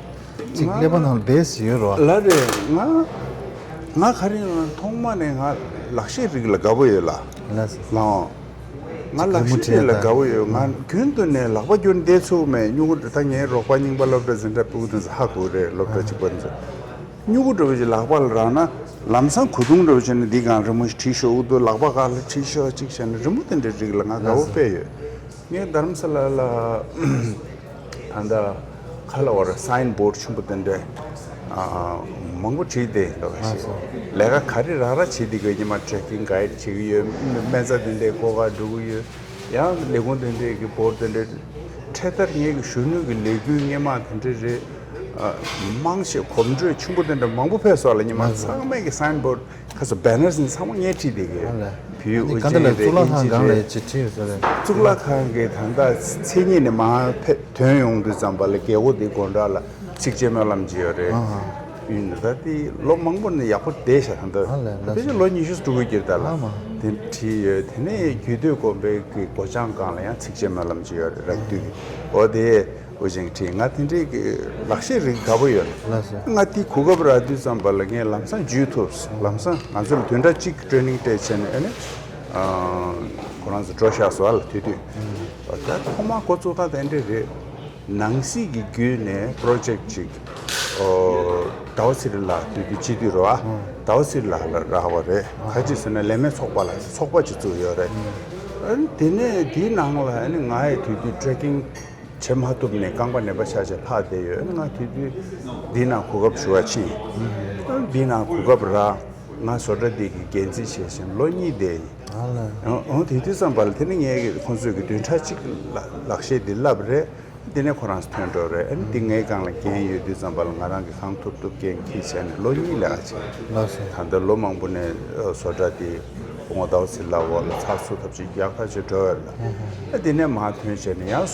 ཅིག་ཀླད་པ་ནང་ལ་བེས་ཡོད་རོ། ལ་རེད། ང་ང་ག་རེ་ཡོང་ན་ཐོག་མ་ནས་ང་ལག་ཤེས་རིགས་ལ་དགའ་པོ་ཡོད་ལ། ལ་ལ་ང་ལག་ཤེས་རིགས་ལ་དགའ་པོ་ཡོད། ང་རྒྱུན་དུ་ནས་ལག་པ་བསྒྱུར་བསྡད་ཚུགས་མེད། སྨྱུ་གུ་ད་ངའི་རོགས་པ་རྙིང་པ་སློབ་གྲྭ་འཛིན་གྲྭ་ཕྲུ་གུ་དེ་ཚོ་ཧ་གོ་རེད། སློབ་གྲྭ་གཅིག་པ་དེ་ཚོ། སྨྱུ་གུ་འདྲ་བོ་ཞིག་ལག་པ་ལ་རག་ན་ལམ་སང་གོས་ཐུང་འདྲ་བོ་བྱས་ནས་འདི་སྒང་རི་མོ་ཞིག་བྲིས་ཤོག་འུ་ཐུག་ལག་པ་སྒང་ལ་བྲིས་ཤོག་ཅིག་བྱས་ན་རི་མོ་དེ་འདྲའི་རིགས་ལ་ང་དགའ་བོ་དཔེ་ཡོད། ངས་རྡ་རམ་ས་ལ་ལ་ད་ལྟ་ཁ་ལ་བར་སའིན་བོར་ཌི་ཆེན་པོ་དེ་འདྲ་ཨ་མང་པོ་བྲིས་བསྡད་འདུག་ག་ཞིག་ལས་ཀ་ག་རེ་རག་རག་བྱེད་བསྡད་དགོས། ཉི་མ་ཊེ་རེ་ཀིང་གའིཌ་བྱེད་ཀྱི་ཡོད། སྨན་རྩྭ་དེ་འདྲའི་སྐོར་ག་འགྲོ་གི་ཡོད། ཡང་ལས་ཁུངས་དེ་འདྲས་ཀྱི་བོར་དེ་འདྲས་འཕྲེད་དར་ངེད་ཀྱི་གཞོན་ནུ་གི་ལས་འགུལ་སྔོན་མ་དེ་འདྲས་རེད། ཨ། མང་ཆེ་གོམ་བགྲོད་ཆེན་པོ་དེ་འདྲ་མང་པོ་ཕེབས་སོང་ལ། ཉི་མ་ཚང་མས་ཀྱི་སའིན་བོར་ཁ་སོ་བེ་ནར་ནི་ཚང་མ་ངས་བྲིས་བསྡད་ཀྱི་ཡོད། བོད་ཨུ་རྒྱན་རེད། ཨིན་ཇི་རེད། གཙུག་ལག་ཁང་གི་ད་ལྟ་མཚན་ཉིད་ནས་མར་ཕེབས་ཐོན་ཡོང་དུས་ཙམ་པ་ལ་རྒྱལ་སྒོ་དེ་སྒོ་འགྲམ་ལ་ཚིགས་བཅད་སྨོན་ལམ་ཅིག་ཡོད་རེད། ཡིན་ད་དེ་ལོ་མང་པོ་ནས་ཡག་པོ་བསྡད་ཤག་ད་ལྟ་ཕལ་ཆེར་ལོ་ཉི་ཤུ་དྲུག་གི་རེད་ད་ལ། དེ་བྲིས་ཡོད། དེ་ནས་རྒྱུད་སྟོད་དགོན་པའི་གི་སྒོ་བྱང་སྒང་ལ་ཡང་ཚིགས་བཅད་སྨོན་ལམ་ཅིག་ཡོད་རེད། རག་དུས་ཀྱི་འོ་དེ་ཨུ་རྒྱན་བྲིས། ང་དེ་འདྲའི་གི་ལག་ཤེས་རིགས་དགའ་པོ་ཡོད་རེད། ང་དེ་གོ་སྐབས་རག་དུས་ཙམ་པ་ལ་ངས་ལམ་སང་འཇུས་ཐུབ། ལམ་སང་ང་ཚོ་ལ་བདུན་ཕྲག་གཅིག་ཊེ་རེ་ནིང་སྤྲད་བྱས་ནས་ཨ་ནི་ཁོ་རང་ཚོ་འགྲོ་ཤག་སོ་ཨ་ལ་དུས་དུས། ད་ཐོག་མར་འགོ་བཙུགས་སྟངས་དེ་འདྲ་རེད། ནང་སྲིད་ཀྱི་བརྒྱུད་ནས་པོ་རོ་ཇེཀ་ཅིག་ཨོ། ཟླ་བ་ཚེ་རིང་ལགས་དུས་དུས་སྤྱི་འཐུས་རེད་བ། ཟླ་བ་ཚེ་རིང་ལགས་ལ་རག་པ་རེད། ག་ཅི་ཟེར་ན་ལས་མེད་ཚོགས་པ་ལ་ཚོགས་པ་ཅིག་བཙུགས་ཡོད་རེད། ཨ་ནི་དེ་ནས་དེའི་ནང་ལ་ཨ་ནི་ང་ཡི་དུས་དུས་ཊེ་རེ་ཀིང་བྱེད་མ་ཐུབ་ནས་རྐང་པ་ནད་པ་ཆགས་བྱས་ལྷག་བསྡད་ཡོད། ཨ་ནི་ང་དུས་དུས་འདིའི་ནང་གོ་སྐབས་ཞུ་བ་ཕྱིན། ཨ་ནི་འདིའི་ནང་གོ་སྐབས་རག་ང་བཟོ་གྲྭ་འདི་གི་འགན་འཛིན་བྱས་ཤིང་ལོ་གཉིས་བསྡད་ཡིན། ཨ་ལ། འོ་འོ་དེ་དུས་ཙམ་པ་ལ་དེ་ནི་ངས་ཁོང་ཚོས་ཀྱི་བདུན་ཕྲག་གཅིག་ལ་ལག་ཤེས་འདི་བསླབས་རེད། དེ་ནས་ཁོ་རང་ཐོན་འགྲོ་རེད། ཨ་ནི་དེ་ངའི་སྒང་ལ་འགན་ཡོད་དུས་ཙམ་པ་ལ་ང་རང་གིས་གང་ཐུབ་ཐུབ་འགན་འཁྱེར་བྱས་ནས་ལོ་གཉིས་ལས་ཀ་བྱས། ལགས་སོ། ད་ལྟ་ལོ་མང་པོ་ནས་བཟོ་གྲྭ་དེ་སྐུ་ངོ་ཟླ་བ་ཚེ་རིང་ལགས་འོག་ལ་ཚགས་ཚུད་ཐབས་ཅིག་ཡག་ཐག་ཆོད་འགྲོ་ཡོད་ལ། ཨ་དེ་ནས་མར་ཐོན་བྱས་ནས་ཡང་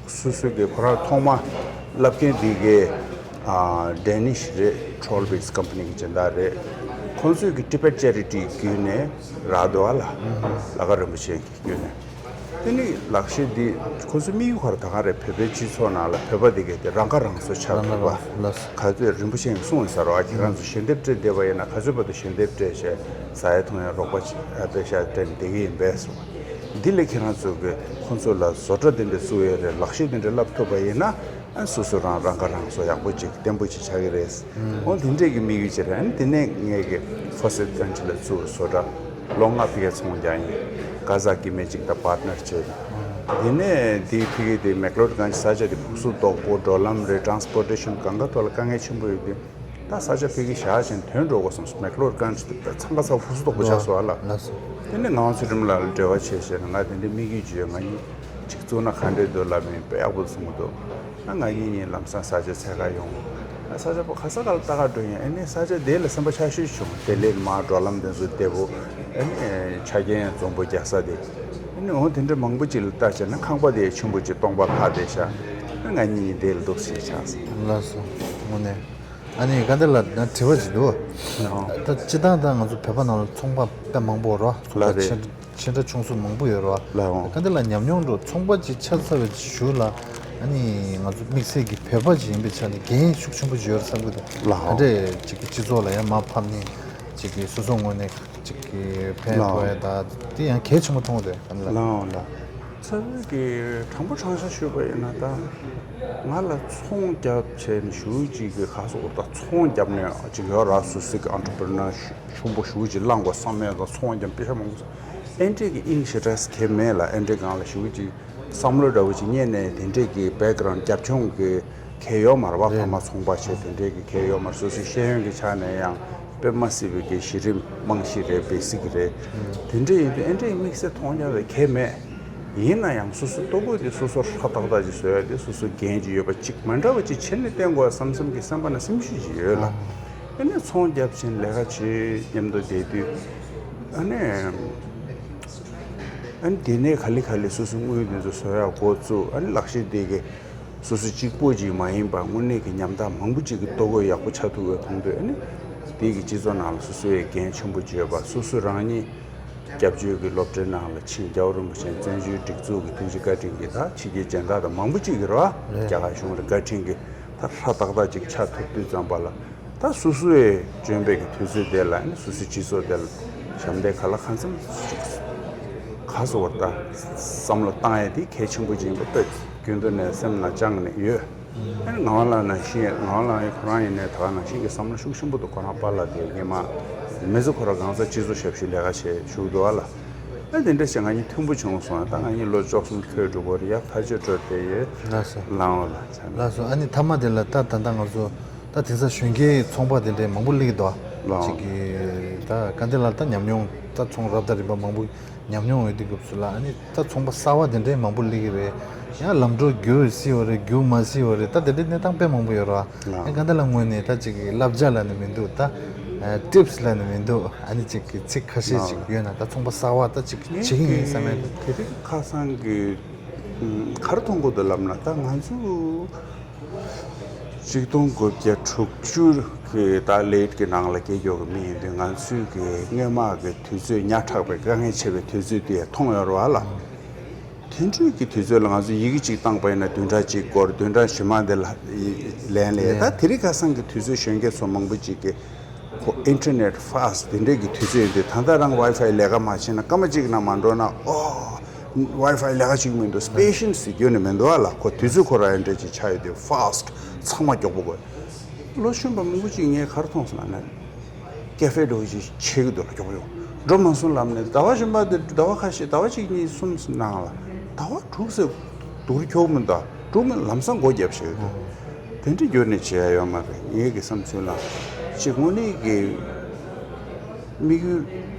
སོ་སོ་གི་ཁོ་རང་ཐོག་མ་བསླབ་མཁན་དེ་གའི་ཨ་ཌེ་ནིཤ་རེད། ཊོལ་བིག་ཀམ་པ་ནི་གི་སྦྱིན་བདག་རེད། ཁོང་ཚོས་ཀྱི་ཊི་བེཊ་ཅེ་རི་ཊི་བརྒྱུད་ནས་རག་འདུག་ཨ་ལ། ལྷག་དཀར་རིན་པོ་ཆེ་གི་བརྒྱུད་ནས། དེ་ནི་ལག་ཤེས་འདི་ཁོ་ཚོའི་དམིགས་ཡུལ་ཁོ་རང་ད་ག་རེད། བོད་པའི་སྤྱི་ཚོགས་ནང་ལ་བོད་པ་འདི་གས་དེ་རང་ཁ་རང་གསོ་ཆགས་ཐུབ་པ། ལགས་སོ། ག་ཚོད་རིན་པོ་ཆེ་ཡིས་གསུངས་ཡོད་ས་རེད་བ། ཁྱེད་རང་ཚོ་ཞལ་འདེབས་སྤྲད་བསྡད་པ་ཡིན་ན་ག་ཚོད་བར་དུ་ཞལ་འདེབས་སྤྲད་བྱས་ཟ་ཡ་འཐུང་ཡ་རོགས་པ་ཅིག་ཨ་པེ་ཤ་སྤྲད་ནས་བསྡད་ཀྱི་ཡིན་པས་སོ། འདི་ལས་ཁྱེད་རང་ཚོ་གི་ཁོ་ཚོ་ལ་བཟོ་གྲྭ་འདི་འདྲ་བཙུགས་ཡོད་རེད། ལག་ཤེས་འདི་འདྲ་བསླབ་ཐུབ་པ་ཡིན་ན། ཨ་སོ་སོ་རང་རང་ཁ་རང་གསོ་ཡག་པོ་ཅིག་བརྟན་པོ་ཅིག་ཆགས་ཀྱི་རེད། འོ་དེ་འདྲས་ཀྱི་དམིགས་ཡུལ་ཅིག་རེད། ཨ་ནི་དེ་ནས་ངས་ཀྱི་ཧྥོ་སེད་ཀན་ཅི་ལ་བཙུགས་བཟོ་གྲྭ་ལོ་ལྔ་ཕ་གིར་ཚོང་རྒྱག་ཡིན། ཀ་ཟག་གི་མི་ཅིག་དང་པར་ཊི་ནར་བྱས། དེ་ནས་དེ་ཕ་གི་དེ་མེག་ལོར་ཀན་ཅི་ས་ཆ་དེ་ཕུགས་སུ་དོག་པོ། འགྲོ་ལམ་རེད། ཊ་རན་སི་པོར་ཊེ་ཤན་གང་ག་ཐོག་ལ་དཀའ་ངལ་ཆེན་པོ་ཡོད་དུས། ད་ས་ཆ་ཕ་གི་བཞག་བཞིན་ཐོན་འགྲོ་དགོས་བསམ་སོང་། མེག་ལོར་ཀན་ཅི་དེ་ཚང་ཁ་ཚ་ཕུགས་སུ་དོག་པོ་ཆགས་སོང་ཨ་ལ། ལགས་སོ། དེ་ནས་ངག་དབང་ཚུལ་ཁྲིམས་ལགས་ལ་འབྲེལ་བ་བྱས་བྱས་ན། ང་དེ་འདྲའི་དམིགས་ཡུལ་ཅིག་ཡོད། ང་གཉིས་ཅིག་བཙུགས་ན་ག་འདྲས་འདུག་ལབ་ཡིན། དཔེ་ཡག་པོ་གསུངས་འདུག་ཨ་ང་གཉིས་གཉིས་ལམ་སང་ས་ཆ་འཚོལ་ག་ཡོང་། ཨ་ས་ཆ་པོ་ག་ས་ག་ལ་ལྟ་ག་འགྲོ་ཡིན། ཨ་ནི་ས་ཆ་དེ་ལ་སེམས་པ་ཆགས་ཤོས་བྱུང་། དེ་ལས་མར་འགྲོ་ལམ་དེ་ཚོ་བདེ་པོ། ཨ་ནི་ཆ་རྐྱེན་འཛོམས་པོ་རྒྱག་ས་དེ། ཨ་ནི་འོ་དེ་འདྲ་མང་པོ་ཅིག་ལ་ལྟ་བྱས་ན་ཁང་པ་དེ་ཆེན་པོ་ཅིག་སྟོང་པ་ལྷག་བསྡད་ཤག་ཨ་ང་གཉིས་གཉིས་དེ་ལ་འདུག་སེ་ཆགས་སོང་། ལགས་སོ། དངོས་གནས། ཨ་ནི་དཀའ་ལས་ལ་ན་དྲི་བ་ཅིག་འདུག་ད་སྤྱིར་བཏང་ད་ང་ཚོ་བོད་པ་ནང་ལ་ཚོང་པ་དཔེ་མང་པོ་ཡོད་རེད་བ། ལགས་རེད། ཆེ་ཆེ་འདྲ་ཆུང་གསུམ་མང་པོ་ཡོད་རེད་བ། ལགས་འོང་། དཀའ་ལས་ལ་ཉམས་མྱོང་འགྲོ་ཚོང་པ་ཅིག་ཆགས་ཚར་བའི་གཞུག་ལ་ཨ་ནི་ང་ཚོ་དམིགས་བསལ་གྱི་བོད་པ་ཅིག་ཡིན་པའི་ཆ་ནས་འགན་ཤུགས་ཆེན་པོ་ཅིག་ཡོད་རེད་བསམ་གྱི་འདུག་ལགས་འོང་། ག་འདྲས་ཅིག་གི་སྤྱི་ཚོགས་ལ་ཡང་མར་ཕབ་ནས་ཅིག་གི་སོ་སོ་ངོས་ནས་ཅིག་གི་ཕན་ཐོགས་ཡ་ད་དེ་ཡང་གལ་ཆེན་པོ་མཐོང་གི་འདུག་ག་ལ། ལགས་འོང་ལགས། ས་བོན་གྱི་དྲང་པོ་དྲང་བཞག་ཞུས་པ་ཡིན་ན། ད་ང་ལ་ཚོང་རྒྱབ་བྱས་ནས་ཞུ་ཅིག་གི་ག་སོགས་ད་ཚོང་རྒྱབ་ནས་ཅིག་ཡོད་ར། སུ་སི་གི་ཨན་ཊར་པི་རི་ནར་ཆུང་པོ་ཞུ་ཅིག་བླངས་དགོས་བསམ་ཡས་དང་ཚོང་རྒྱབ་པེ་ཤ་མང་པོ་ཨེ་འདྲས་ཀྱི་དབྱིངས་ཞེ་དྲག་གལ་མེད་ལ། ཨེ་འདྲས་སྒང་ལ་ཞུ་ཅིག་བསམ་བློ་འདྲ་བོ་ཅིག་རྙེད་ནས་དེ་འདྲས་ཀྱི་བེག་གྷ་རའུན་ཌི་རྒྱབ་ལྗོངས་ཀྱི་གལ་ཡོད་མ་རེད་བ། ཕ་མ་ཚོང་པ་བྱས་དེ་འདྲས་ཀྱི་གལ་ཡོད་མ་རེད། སོ་སོའི་ཤེས་ཡོན་གྱི་ཆ་ནས་ཡང་དཔེ་མ་སྲིད་པའི་གི་གཞི་རིམ་རྨང་གཞི་རེད། བེ་སིག་རེད། དེ་འདྲས་ཡིན་དུས་ཨེ་འདྲས་དམིགས་བསལ་མཐོང་རྒྱ་བའི་གལ་མེད། ཡིན་ན་ཡང་སོ་སོའི་ལྟོ་གོས་དེ་སོ་སོ་ཧྲ་ཏག་ཏག་ཅིག་བཟོ་ཡ་དེ་སོ་སོའི་འགན་ཅིག་ཡོད་པ་ཅིག་མ་འདྲ་བ་ཅིག་བྱས་ནས་བསྟན་དགོས་བསམ་བསམ་གྱི་བསམ་པ་ན་སེམས་ཤུགས་ཅིག་ཡོད་ལ། ཨ་ནི་ཚོང་རྒྱབ་བྱས་ལས་ཀ་བྱེད་མཉམ་དུ་བསྡད་དུས་ཨ་ནི། ཨ་ནི་དེ་ནས་ག་ལེ་ག་ལེ་སོ་སོའི་དངུལ་དེ་ཚོ་བཟོ་ཡག་འགོ་བཙུགས། ཨ་ནི་ལག་ཤེས་དེ་གི་སོ་སོ་གཅིག་པོ་ཅིག་མ་ཡིན་པ་དངོས་གནས་ཀྱི་ཉམ་ཐག་མང་པོ་ཅིག་གི་ལྟོ་གོས་ཡག་པོ་ཆགས་ཐུབ་པ་མཐོང་དུས། ཨ་ནི་དེ་གི་སྤྱི་ཚོགས་ནང་ལ་སོ་སོའི་འགན་ཆེན་པོ་ཅིག་ཡོད་པ། སོ་སོ་རང་ཉིད་སྐྱབས་བཅོལ་གྱི་སློབ་གྲྭའི་ནང་ལ་ཕྱིན། རྒྱལ་བ་རིན་པོ་ཆེའི་བཙན་བྱོལ་སྒྲིག་འཛུགས་ཀྱི་ཐུགས་རྗེ་བཀའ་དྲིན་གྱིས་ད་ཕྱི་རྒྱལ་སྦྱིན་བདག་དང་མང་པོ་ཅིག་གིས་རེད་བ། རྒྱ་གར་གཞུང་ལ་བཀའ་དྲིན་གྱིས་ད་ཧྲ་ཏག་ཏག་ཅིག་ཆགས་ཐུབ་དུས་ཙམ་པ་ལ། ད་སོ་སོའི་འཇོན་པའི་གི་དུས་ཚོད་དེ་ལ་ཨ་ནི་སོ་སོའི་སྤྱི་ཚོགས་དེ་ལ་ཞབས་འདེགས་ག་ལ་གང་འཚམ་ག་སོ་བར་ད་བསམ་བློ་བཏང་ཡ་དེ་གལ་ཆེན་པོ་ཅིག་ཡིན་པ་དཔེ་རྒྱུན་དུ་ནས་སེམས་ནང་བཅངས་ནས་ཡོད། ཨ་ནི་ངག་དབང་ལགས་ནང་བཞིན། ངག་དབང་ལགས་ཁོ་རང་ཡིན་ནའི་ད་ག་ནང་བཞིན་གྱི་བསམ་བློ་ཤུགས་ཆེན་པོ་འདུག་ཁོ་རང་པཱ་ལགས་དེ་སྔོན་མ་མི་ཚེ་ཁོ་རང་གང་ས་སྤྱི་ཚོགས་ཞབས་ཞུའི་ལས་ཀ་བྱས་བཞུགས་འདུག་ཨ་ལ། ཨ་དེ་འདྲ་བྱས་ང་གཉིས་མཐུན་པོ་བྱུང་སོང་། ད་ང་གཉིས་ལོ་བཅུ་གསུམ་འཁོར་འགྲོ་གི་རེད་ཡ། ཕལ་ཆེར་འགྲོ་བསྡད་ཡོད། ལགས་སོ། ལགས་འོང་ལགས། ལགས་སོ། ཨ་ནི་མཐའ་མ་དེ་ལ་ད་ད་ལྟ་ང་ཚོ་ད་དེང་སང་གཞོན་སྐྱེས་ཚོང་པ་དེ་འདྲའི་མང་པོ་སླེབས་ཀྱི་འདུག་ཨ། ལགས་འོང་། ཅིག་གི་ད་དཀའ་ལས་ལ་ད་ཉམས་མྱོང་ད་ཚོང་རབ་དང་རིམ་པ་མང་པོ་ཉམས་མྱོང་ཡོད་དུས་སྐབས་སུ་ལ། ཨ་ནི་ད་ཚོང་པ་གསར་པ་དེ་འདྲའི་མང་པོ་སླེབས་ཀྱི་རེད། ཡང་ལམ་འགྲོ་བསྒྱུར་སྲིད་པ་རེད། བསྒྱུར་མ་སྲིད་པ་རེད། ད་དེ་འདྲའི་གནས་སྟངས་དཔེ་མང་པོ་ཡོད་རེད་བ། ལགས། ཨ་དཀའ་ལས་ལ་ངོས་ནས་ད་ཅིག་གི་བསླབ་བྱ་ལབ་ནས་མི་འདུག་ད་ཊིབ་སི་ལབ་ནས་མི་འདུག་ཨ་ནི་ཅིག་གི་ཚིག་ཁ་ཤས་ཅིག་ཡོད་ན། ད་ཚོང་པ་གསར་པ་ད་ཅིག་བྱེད་ཀྱི་ཡིན་བསམ་ཡ་དེ། དེ་རིང་ཁ་སང་གི་ཨུམ་ག་རེ་མཐོང་གི་འདུག་ལབ་ན། ད་ང་ཚོ་ཆིག་སྟོང་དགུ་བརྒྱ་དྲུག་ཅུ་གི་ད་ལེ་ཊི་གི་ནང་ལ་སྐྱེས་ཡོད་གི་མི་ཡིན་དུས། ང་ཚོའི་གི་སྔོན་མ་གི་དུས་ཚོད་ཉག་ཕྲ་བའི་དཀའ་ངལ་ཆེ་བའི་དུས་ཚོད་དེ་མཐོང་ཡོད་རེད་བ་ལ། དེ་འདྲའི་གི་དུས་ཚོད་ལ་ང་ཚོས་ཡི་གེ་གཅིག་བཏང་པ་ཡིན་ན་བདུན་ཕྲག་གཅིག་འགོར། བདུན་ཕྲག་རྗེས་མ་དེ་ལ་ལན་ལས། ད་དེ་རིང་ཁ་སང་གི་དུས་ཚོད་གཞོན་སྐྱེས་ཚོ་མང་པོ་ཅིག་གི་ཁོ་ཨིན་ཊར་ནེཊ་ཕཱ་སི་ཊི་དེ་འདྲའི་གི་དུས་ཚོད་ཡིན་དུས། ད་ལྟ་རང་ཝའི་ཕའི་ལས་ཀ་མ་བྱས་ན་སྐར་མ་གཅིག་ནང་མ་འགྲོ་ན། ཨོ་ཝའི་ཕའི་ལས་ཀ་བྱེད་ཀྱི་མི་འདུག་པེ་ཤན་སི་ཟེར་རྒྱུ་ནི་མི་འདུག་ཨ་ལ། ཁོ་དུས་ཚོད་ཁོ་རང་ཨེ་འདྲ་ཅིག་ཆགས་ཡོད་དུས། ཕཱ་སི་ཊི་ཚང་མ་མགྱོགས་པོ་དགོས། ལོ་གཞོན་པ་མང་པོ་ཅིག་ངས་ག་རེ་མཐོང་སོང་ལབ་ན། ཀེ་ཧྥེ་འགྲོ་ཞིག་བྱེད་ཀྱི་འདུག་ལ། མགྱོགས་པོ་འགྲོ་མ་སོང་ལབ་ནས། ཟླ་བ་གཞན་པ་དེ་ཟླ་བ་ཁ་ཤས། ཟླ་བ་གཅིག་གཉིས་གསུམ་ནང་ལ་ཟླ་བ་དྲུག་ཙམ་སྡུག་རུ་འཁྱོག་མི་འདུག་དྲུག་མིན་ལམ་སང་སྒོ་བརྒྱབ་བྱེད་ཀྱི་འདུག་དེ་འདྲ་བརྒྱུད་ནས་བྱེད་ཡ་ཡོད་མ་རེད། ངའི་གི་བསམ་ཚུལ་ལ། ཅིག་དངོས་གནས་ཀྱི་དམིགས་ཡུལ་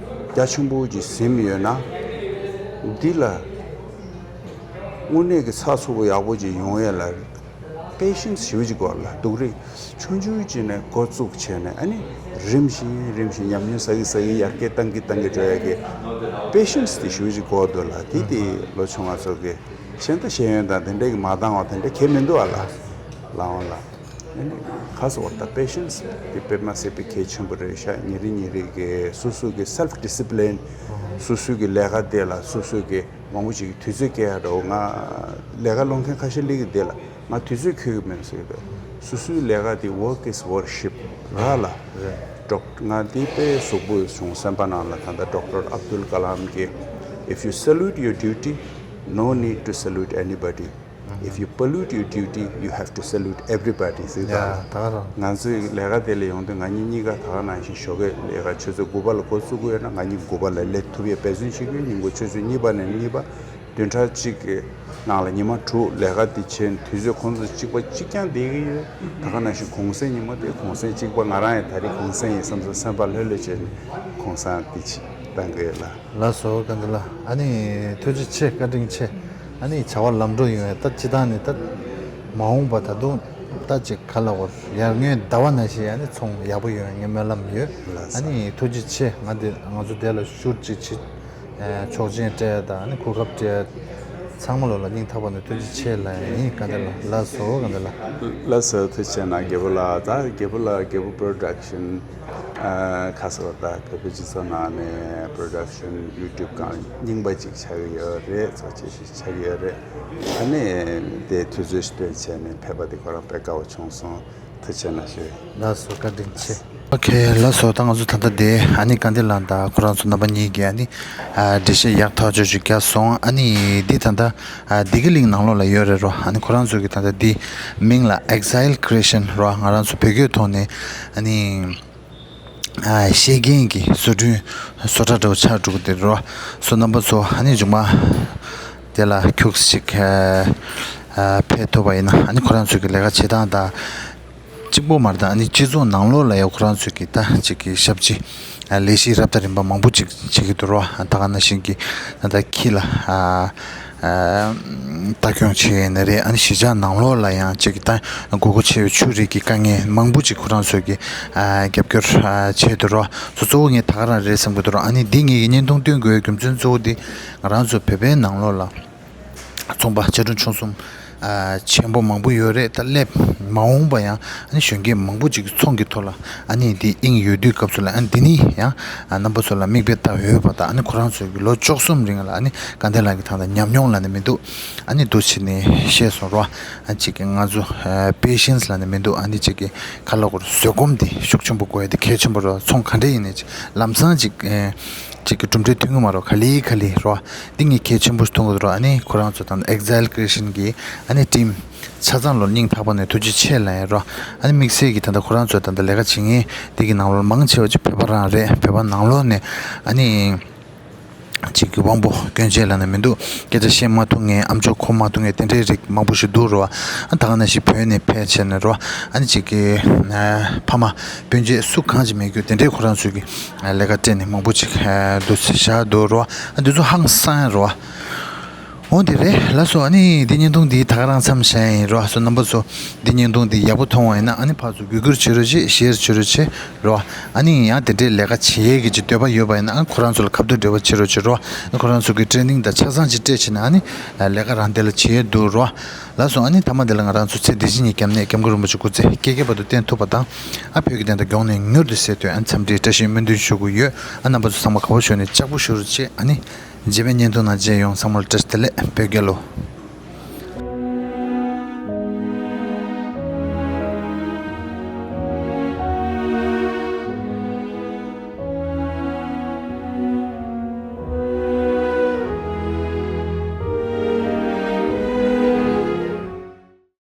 རྒྱ་ཆེན་པོ་ཅིག་ཟིན་ཡོད་ན། འདི་ལ་དངོས་གནས་ཀྱི་ཚགས་ཚུད་པོ་ཡག་པོ་ཅིག་ཡོང་ཡས་ལ། པེ་ཤན་སི་ཞེ་པོ་ཅིག་དགོས་ལ། སྡུག་རུས་ཆུང་ཆུང་བྱས་ནས་འགོ་བཙུགས་བྱས་ནས། ཨ་ནི་རིམ་བཞིན་རིམ་བཞིན་ཉམས་མྱོང་བསགས་ཀྱི་བསགས་ཀྱི་ཡར་རྒྱས་བཏང་གི་བཏང་གི་འགྲོ་ཡ་གི་པེ་ཤན་སི་དེ་ཞེ་པོ་ཅིག་དགོས་འདུག་ལ། དེ་དེ་ལོ་ཆུང་ང་ཚོ་གི་གཞན་ད་ཤེས་ཡོན་དང་དེ་འདྲའི་གི་མ་འདང་བ་དེ་འདྲ་གང་ཡང་མི་འདུག་ཨ་ལ། ལགས་འོང་ལགས། ཨ་ནི་ག་རེ་ཟེར་དགོས་རེད། ད་པེ་ཤན་སི་དེ་དཔེ་མ་སྲིད་པའི་གལ་ཆེན་པོ་རེད་ཤག་ཉིན་རེ་ཉིན་རེ་གི་སོ་སོ་གི་སེལ་ཕི་ཌི་སི་པི་ལིན། སོ་སོ་གི་ལས་ཀ་དེ་ལ་སོ་སོ་གི་མང་པོ་ཅིག་དུས་ཚོད་སྐྱེལ་ཡ་འདྲ་བོ། ང་ལས་ཀ་སློང་མཁན་ཁ་ཤས་སླེབས་ཀྱི་འདུག་ལ། ང་དུས་ཚོད་འཁྱོལ་གྱི་མེད་ཟེར་གྱི་འདུག་སོ་སོའི་ལས་ཀ་དེ་work is worship ར་ལ། རེད། ཌོག་ང་དེ་དཔེ་གཟུགས་པོ་བྱུང་། སེམས་པ་ནང་ལ། ད་ལྟ་ཌོག་ཊར་ཨབ་དུལ་ཀ་ལམ་གྱིས། If you salute your duty, no need to salute anybody. If you pollute your duty, you have to salute everybody ཟེར། ཡ་ད་ག་རང་། ང་ཚོའི་ལས་ཀ་དེ་ལ་ཡོང་དུས་ང་གཉིས་གཉིས་ཀ་ད་ག་ནང་བཞིན་ཞོགས་ཀས་ལས་ཀ་ཆུ་ཚོད་དགུ་པ་ལ་འགོ་བཙུགས་ཀྱི་ཡོད་ན། ང་གཉིས་དགུ་པ་ལ་སླེབས་ཐུབ་ཡས་འབད་བརྩོན་བྱེད་ཀྱི་ཡོད། ཉིན་གུང་ཆུ་ཚོད་གཉིས་པ་ནས་གཉིས་པ། བདུན་ཕྲག་གཅིག་གི་ནང་ལ་ཉི་མ་དྲུག་ལས་ཀ་དེ་བྱས་ནས་དུས་ཚོད་ཁོང་ཚོ་གཅིག་པ་གཅིག་རྐྱང་བསྡད་ཀྱི་ཡོད། ད་ག་ནང་བཞིན་གུང་སེང་ཉིན་མོ་དེ་གུང་སེང་གཅིག་པ། ང་རང་ཡང་ད་རེས་གུང་སེང་ཡིན་བསམ་སོང་། སེམས་པ་ལྷོད་ལྷོད་བྱས་ནས་གུང་སེང་དེ་བྱས་བཏང་གི་ཡོད་ལ། ལགས་སོ། དཀའ་ལས་ལ། ཨ་ནི་ཐུགས་རྗེ་ཆེ། བཀའ་དྲིན་ཆེ། ཨ་ནི་བྱ་བ་ལམ་འགྲོ་ཡོང་བའི་ད་སྤྱི་བཏང་ནས་ད་མ་འོངས་པ་ད་དུང་ད་ཅིག་ག་ལ་བར་ཡར་ངོའི་ཟླ་བ་ནང་བཞིན་ཨ་ནི་ཚོང་ཡག་པོ་ཡོང་བའི་ངའི་སྨོན་ལམ་ཡོད། ལགས་སོ། ཨ་ནི་ཐུགས་རྗེ་ཆེ། ང་དེ་ང་ཚོ་དེ་ལ་ཤུགས་ཅིག་བྱེད། ཆོག་མཆན་སྤྲད་དང་ཨ་ནི་གོ་སྐབས་སྤྲད་ཚང་མ་ལོ་ལ་སྙིང་ཐག་པ་ནས་ཐུགས་རྗེ་ཆེ་ལ་ཡིན། དཀའ་ལས་ལ། ལགས་སོ། དཀའ་ལས་ལ། ལགས་སོ། ཐུགས་རྗེ་ཆེ་གནང་། རྒྱལ་པོ་ལགས། ད་རྒྱལ་པོ་ལགས། རྒྱལ་པོ་པོ་རོ་ཌག་ཤན་ཁ་སོ་ད་བོད་པའི་སྤྱི་ཚོགས་ནང་ནས་པོ་རོ་ཌག་ཤན་ཡུ་ཊུབ་སྒང་རྙིང་པ་ཅིག་ཆགས་ཀྱི་ཡོད་རེད། ཚོགས་ཆེན་ཞིག་ཆགས་ཀྱི་ཡོད་རེད། ཨ་ནི་དེ་དུས་ཚོད་ཞིག་བཏོན་བྱས་ནས་ཕེབས་པ་དེ་ཁོ་རང་དཔེ་དགའ་བོ་བྱུང་སོང་། ཐུགས་རྗེ་ཆེ་གནང་ཞུ། ལགས་སོ། བཀའ་དྲིན་ཆེ། ཨོ་ཁེ། ལགས་སོ། ད་ང་ཚོ་ད་ལྟ་དེ་ཨ་ནི་དཀའ་ལས་ལགས་དང་ཁོ་རང་ཚོ་རྣམ་པ་གཉིས་ཀྱིས་ཨ་ནི་ཨ་འགྲེལ་བཤད་ཡག་ཐག་ཆོད་ཅིག་བརྒྱབ་སོང་། ཨ་ནི་འདི་ད་ལྟ་ཨ་བདེ་སྐྱིད་གླིང་ནང་ལོགས་ལ་ཡོད་རེད་རོ། ཨ་ནི་ཁོ་རང་ཚོ་གི་ད་ལྟ་འདི་མིང་ལ་Exile Creation་རོ། ང་རང་ཚོ་བོད་སྐད་ཐོག་ནས་ཨ་ནི་ཨ་བཤད་མཁན་གྱི་བཟོ་སྐྲུན་བཟོ་གྲྭ་འདྲ་བོ་ཆགས་འགྲོ་གི་འདུག་རོ། སོ་རྣམ་པ་ཚོ་ཨ་ནི་མཇུག་མ་དེ་ལ་ཁྱུག་ཅིག་ཨ་ཨ་ཕེབས་ཐུབ་པ་ཡིན་ན། ཨ་ནི་ཁོ་རང་ཚོ་གི་ལས་ཀ་བྱེད་སྟངས་དང་། གཅིག་པོ་མ་རེད། ད་ཨ་ནི་སྤྱི་ཚོགས་ནང་ལོགས་ལ་ཡང་ཁོ་རང་ཚོས་ཀྱི་ད་ཅིག་གི་ཞབས་ཕྱི་ལས་གཞི་རབ་དང་རིམ་པ་མང་པོ་ཅིག་བྱེད་ཀྱི་འདུག་རོ། ད་ག་ནང་བཞིན་གྱི་ད་ལྟ་ཁྱི་ལ་ཨ་ཨ་ལྟ་སྐྱོང་བྱེད་ཡས་ནི་རེད། ཨ་ནི་གཞིས་ཆགས་ནང་ལོགས་ལ་ཡང་ཅིག་གི་ད་དགོས་མཁོ་ཆེ་བའི་ཆུ་རིགས་ཀྱི་དཀའ་ངལ་མང་པོ་ཅིག་ཁོ་རང་ཚོས་ཀྱི་ཨ་རྒྱབ་སྐྱོར་ཨ་བྱས་འདུག་རོ། སོ་གཙོ་བོ་ངས་ད་ག་རང་རེད་བསམ་གྱི་འདུག་རོ། ཨ་ནི་འདི་ངས་ཀྱི་བརྙན་ཐུང་སྟོན་དགོས་རྒྱུ་མཚན་གཙོ་བོ་འདི་ང་རང་ཚོ་བོད་པའི་ནང་ལོགས་ལ། ཚོང་པ་ཆེ་ཆུང་ཆུང་གསུམ་ཨ་ཆེན་པོ་མང་པོ་ཡོད་རེད། ད་སླེབས་མ་འོངས་པ་ཡང་ཨ་ནི་གཞོན་སྐྱེས་མང་པོ་ཅིག་གི་ཚོང་གི་ཐོག་ལ་ཨ་ནི་འདི་དབྱིངས་ཡོད་དུས་སྐབས་སུ་ལ། ཨ་ནི་འདི་ནི་ཡང་ཨ་རྣམ་པ་ཚོ་ལ་མིག་དཔེ་ལྟ་འོས་པ་དང་། ཨ་ནི་ཁོ་རང་ཚོའི་གི་ལོ་བཅུ་གསུམ་རིང་ལ་ཨ་ནི་དཀའ་ལས་ལགས་ཀྱི་ཐང་དང་ཉམས་མྱོང་ལབ་ནི་མི་འདུག་ཨ་ནི་འདུག་བྱས་ནས་བཤད་སོང་རོ། ཨ་ཅིག་གི་ང་ཚོ་ཨ་patience་ལབ་ནི་མི་འདུག་ཨ་ནི་ཅིག་གི་ཁ་ལོ་གོར་བཟོད་སྒོམ་འདི་ཤུགས་ཆེན་པོ་དགོས་ཡ་འདི་གལ་ཆེན་པོ་རོ། ཚོང་ག་འདྲ་ཡིན་ནའི་ཅིག་ལམ་སང་ཅིག་ཨ་ཅིག་གི་གྲུབ་འབྲས་ཐོན་གི་མ་རོ། ག་ལེ་ག་ལེ་རོ། འདི་ངས་གལ་ཆེན་པོ་ཞིག་མཐོང་གི་འདུག་རོ། ཨ་ནི་ཁོ་རང་ཚོ་དང་Exile Creation་གི་ཨ་ནི་team་ཆ་ཚང་ལོ་སྙིང་ཐག་པ་ནས་ཐུགས་རྗེ་ཆེ་ལབ་ཡིན་རོ། ཨ་ནི་དམིགས་བསལ་གྱི་ད་ལྟ་ཁོ་རང་ཚོ་དང་ད་ལས་ཀ་བྱེད་མཁན་འདི་གི་ནང་ལོགས་མང་ཆེ་བ་ཅིག་བོད་པ་རང་རེད། བོད་པ་ནང་ལོགས་ནས་ཨ་ནི་ཅིག་གི་དབང་པོ་སྐྱོན་ཅན་ལབ་ནི་མི་འདུག་སྐད་ཆ་བཤད་མ་ཐུབ་མཁན། ཨ་མཆོག་གོ་མ་ཐུབ་མཁན་དེ་འདྲའི་རིགས་མང་པོ་ཞིག་འདུག་རོ། ཨ་ད་ག་ནང་བཞིན་བོད་ནས་ཕེབས་བྱས་ནས་རོ། ཨ་ནི་ཅིག་གི་ཨ་ཕ་མ་སྤུན་མཆེད་སུ་གང་ཅིག་མེད་རྒྱུ་དེ་འདྲའི་ཁོ་རང་ཚོས་ཀྱི་ཨ་ལས་ཀ་སྤྲད་ནས་མང་པོ་ཅིག་ཨ་འདུག་བཞག་འདུག་རོ། ཨ་འདི་ཚོ་ཧང་སང་རོ། འོ་དེ་རེད། ལགས་སོ། ཨ་ནི་འདི་བརྙན་ཐུང་འདི་ད་ག་རང་མཚམས་བཞག་ཡིན་རོ། སོ་རྣམ་པ་ཚོ་འདི་བརྙན་ཐུང་འདི་ཡག་པོ་མཐོང་བ་ཡིན་ན་ཨ་ནི་ཕར་ཚུར་བརྒྱུད་བསྐུར་བྱེད་རོགས་བྱེད། ཤེར་བྱེད་རོགས་བྱེད་རོ། ཨ་ནི་ཡང་དེ་འདྲའི་ལས་ཀ་བྱེད་ཡས་ཀྱི་ཅིག་འདོད་པ་ཡོད་པ་ཡིན་ན་ཨ་ཁོ་རང་ཚོ་ལ་ཁ་ཐུག་འབྲེལ་བ་བྱེད་རོགས་བྱེད་རོ། ཨ་ཁོ་རང་ཚོ་གི་ཊེ་ནིང་དང་ཆ་ཚང་ཅིག་སྤྲད་བྱས་ན་ཨ་ནི་ལས་ཀ་རང་དེ་ལ་བྱེད་ཡས་འདུག་རོ། ལགས་སོ། ཨ་ནི་མཐའ་མ་དེ་ལ་ང་རང་ཚོ་ཚེ་འདི་ཕྱི་གཉིས་ཀྱི་དམ་ནས་སྐྱབས་མགོན་རིན་པོ་ཆེ་སྐུ་ཚེ་བསྐལ་བརྒྱའི་བར་དུ་བརྟན་ཐུབ་པ་དང་། ཨ་བོད་ཀྱི་བདེན་མཐའ་མགྱོགས་ནས་མྱུར་དུ་གསལ་ཐུབ་ཨ་འཚམས་འདྲིའི་བཀྲ་ཤིས་སྨོན་འདུན་ཞུ་གི་ཡོད། ཨ་རྣམ་པ་ཚོ་ཚང་མ་དགའ་པོ་བྱུང་ནས་ལྕགས་པོ་ཞུ་རོགས་བྱེད། ཨ་ནི་རྗེས་མའི་བརྙན་ཐུང་ནང་མཇལ་ཡོང་། ཚང་མ་ལ་བཀྲ་ཤིས་བདེ་ལེགས། བོད་རྒྱལ་ལོ།